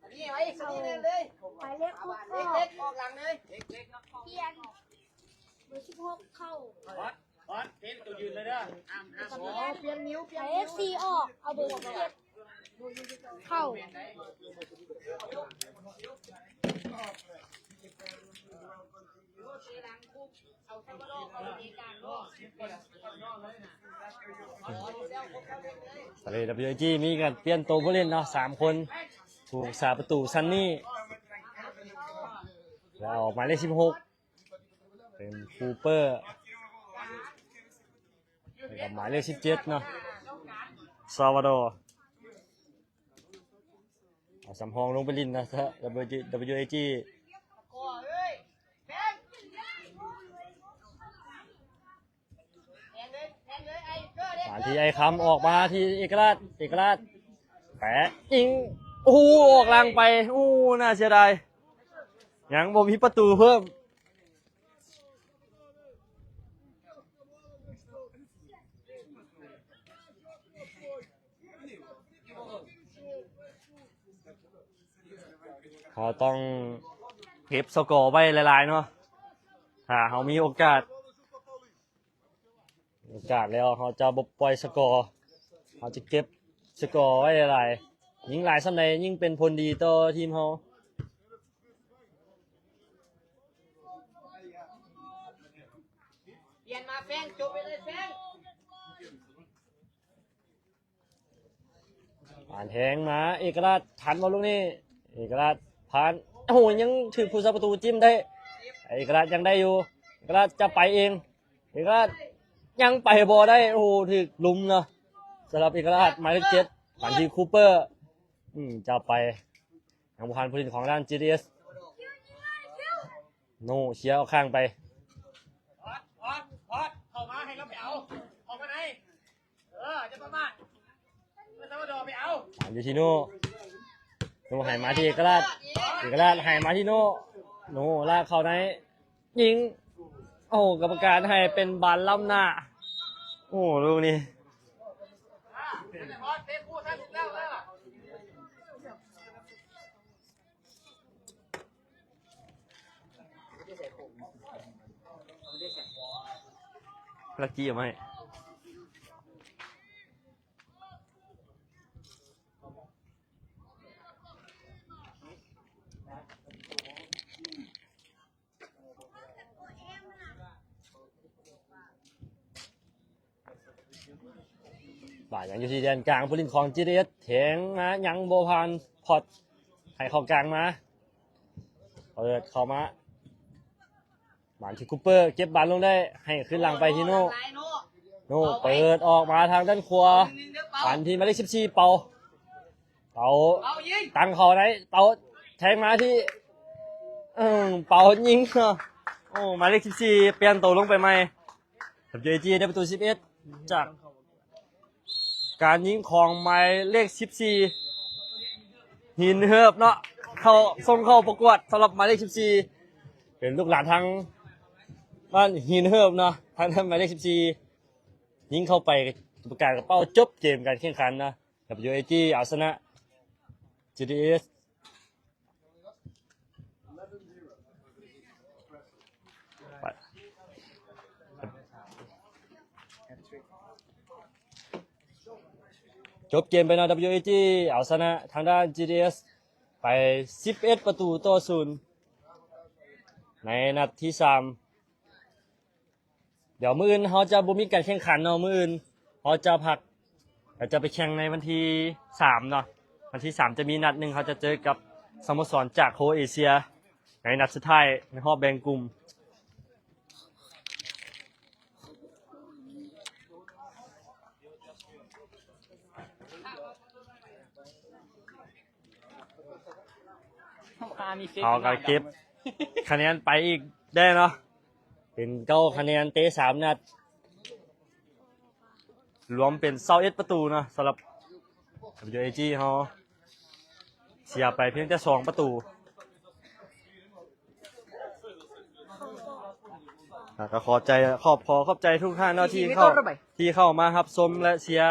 ອັນນີ້ໄວ້ ອັນນີ້ແລ່ນເລີຍ ໝາຍເລກຫົກ ເລັກໆ ອອກຫຼັງເລີຍ ປ່ຽນ ເບີສິບຫົກເຂົ້າ ອອດ ເປັນໂຕຢືນເລີຍເດີ ຫ້າມ ຫ້າມ ປ່ຽນ ເປັນນິວ ປ່ຽນນິວ ເອັຟຊີອອກ ເອົາເບີສິບເຈັດເຂົ້າ ຕອນນີ້ ດັບເບິນຢູ ເອ ຈີ ມີການປ່ຽນໂຕຜູ້ຫຼິ້ນເນາະ ສາມຄົນ ຜູ້ຮັກສາປະຕູ ຊັນນີ ແລ້ວອອກໝາຍເລກສິບຫົກ ເປັນຄູເປີ ແລ້ວກໍໝາຍເລກສິບເຈັດເນາະ ຊາວາດໍ ເອົາສຳຮອງລົງໄປຫຼິ້ນນະ ດັບເບິນຢູ ດັບເບິນຢູ ເອ ຈີ ມາທີ່ໄອຄຳ ອອກມາທີ່ເອກະລາດ ເອກະລາດ ແປະຍິງ ໂອ້ໂຫ ອອກຫຼັງໄປ ໂອ້ ໜ້າເສຍດາຍ ຍັງບໍ່ມີປະຕູເພີ່ມ. ເຮົາຕ້ອງເກັບສະກໍໄວ້ຫຼາຍໆເນາະ ຖ້າເຮົາມີໂອກາດ ໂອກາດແລ້ວເຮົາຈະບໍ່ປ່ອຍສະກໍ ເຮົາຈະເກັບສະກໍໄວ້ຫຼາຍໆ ຍິງຫຼາຍສ່ຳໃດຍິ່ງເປັນຜົນດີຕໍ່ທີມເຮົາ. ປ່ຽນມາແຟງ ຈົບໄປເລີຍແຟງ. ຜ່ານແທງມາ ເອກະລາດທັນບໍ່ລູກນີ້? ເອກະລາດຜ່ານ ໂອ້ໂຫ ຍັງຖືກຜູ້ສາປະຕູຈິ້ມໄດ້ ເອກະລາດຍັງໄດ້ຢູ່ ເອກະລາດຈະໄປເອງ ເອກະລາດຍັງໄປບໍ່ໄດ້ ໂອ້ໂຫ ຖືກລຸມເນາະ ສຳລັບເອກະລາດໝາຍເລກເຈັດ ປັນທີ່ຄູເປີ ອືມ ຈະໄປ ຍັງບໍ່ທັນຜູ້ຫຼິ້ນຂອງດ້ານ ຈີ ດີ ເອສ ໂນເຊຍອອກຂ້າງໄປ ອອດ ອອດ ອອດ ເຂົ້າມາໃຫ້ລາວໄປເອົາ ເຂົ້າມາໃນ ເອີ ຢ່າປະມາດ ເອົາຊາວາດໍໄປເອົາ ຢູ່ທີ່ໂນ ໂນໃຫ້ມາທີ່ເອກະລາດ ເອກະລາດໃຫ້ມາທີ່ໂນ ໂນລາກເຂົ້າໃນ ຍິງ ໂອ້ ກຳມະການໃຫ້ເປັນບານລ້ຳໜ້າ ໂອ້ ລູກນີ້. ລັກກີ້ເອົາມາໃຫ້ ບາດຍັງຢູ່ທີ່ແດນກາງ ຜູ້ຫຼິ້ນຂອງ ຈີ ດີ ເອສ ແທງມາ ຍັງບໍ່ຜ່ານ ພອດ ໃຫ້ເຂົ້າກາງມາ ເປີດເຂົ້າມາ ບານທີ່ຄູເປີ ເກັບບານລົງໄດ້ ໃຫ້ຄືນຫຼັງໄປທີ່ໂນ ໂນເປີດອອກມາທາງດ້ານຂວາ ບານທີ່ໝາຍເລກສິບສີ່ ເປົາ ເປົາ ເປົາຍິງ ຕັ້ງເຂົ້າໃນ ເປົາແທງມາທີ່ ເອີ ເປົາຍິງເນາະ ໂອ້ ໝາຍເລກສິບສີ່ ປ່ຽນໂຕລົງໄປໃໝ່ ດັບເບິນຢູເອຈີ ໄດ້ປະຕູສິບເອັດ ຈາກການຍິງຂອງໝາຍເລກສິບສີ່ ຫີນເຮີບເນາະ ເຂົ້າ ສົ່ງເຂົ້າປະກວດສຳລັບໝາຍເລກສິບສີ່ ເປັນລູກຫຼານທາງບ້ານຫີນເຮີບເນາະ ທາງດ້ານໝາຍເລກສິບສີ່ ຍິງເຂົ້າໄປ ປະກາດກະເປົ້າ ຈົບເກມການແຂ່ງຂັນເນາະ ດັບເບິນຢູເອຈີ ເອົາຊະນະ ຈີ ດີ ເອສ ຈົບເກມໄປເນາະ ດັບເບິນຢູເອຈີ ເອົາຊະນະທາງດ້ານ ຈີ ດີ ເອສ ໄປ ສິບເອັດ ປະຕູຕໍ່ ສູນ ໃນນັດທີສາມ. ດຽວມື້ອື່ນເຮົາຈະບໍ່ມີການແຂ່ງຂັນເນາະ ມື້ອື່ນເຮົາຈະພັກ ແລ້ວຈະໄປແຂ່ງໃນວັນທີສາມເນາະ ວັນທີສາມຈະມີນັດໜຶ່ງ ເຮົາຈະເຈີກັບສະໂມສອນຈາກໂຄເອເຊຍ ໃນນັດສຸດທ້າຍໃນຮອບແບ່ງກຸ່ມ. ເຮົາກະເກັບຄະແນນໄປອີກແດ່ເນາະ ເປັນເກົ້າຄະແນນ ເຕະສາມນັດ ລວມເປັນຊາວເອັດປະຕູເນາະ ສຳລັບ ດັບເບິນຢູເອຈີ ເຮົາເສຍໄປພຽງແຕ່ສອງປະຕູ. ແລ້ວກໍຂໍໃຈ ຂອບ ຂໍຂອບໃຈທຸກທ່ານເນາະ ທີ່ເຂົ້າ ທີ່ເຂົ້າມາຮັບຊົມ ແລະ ເຊຍ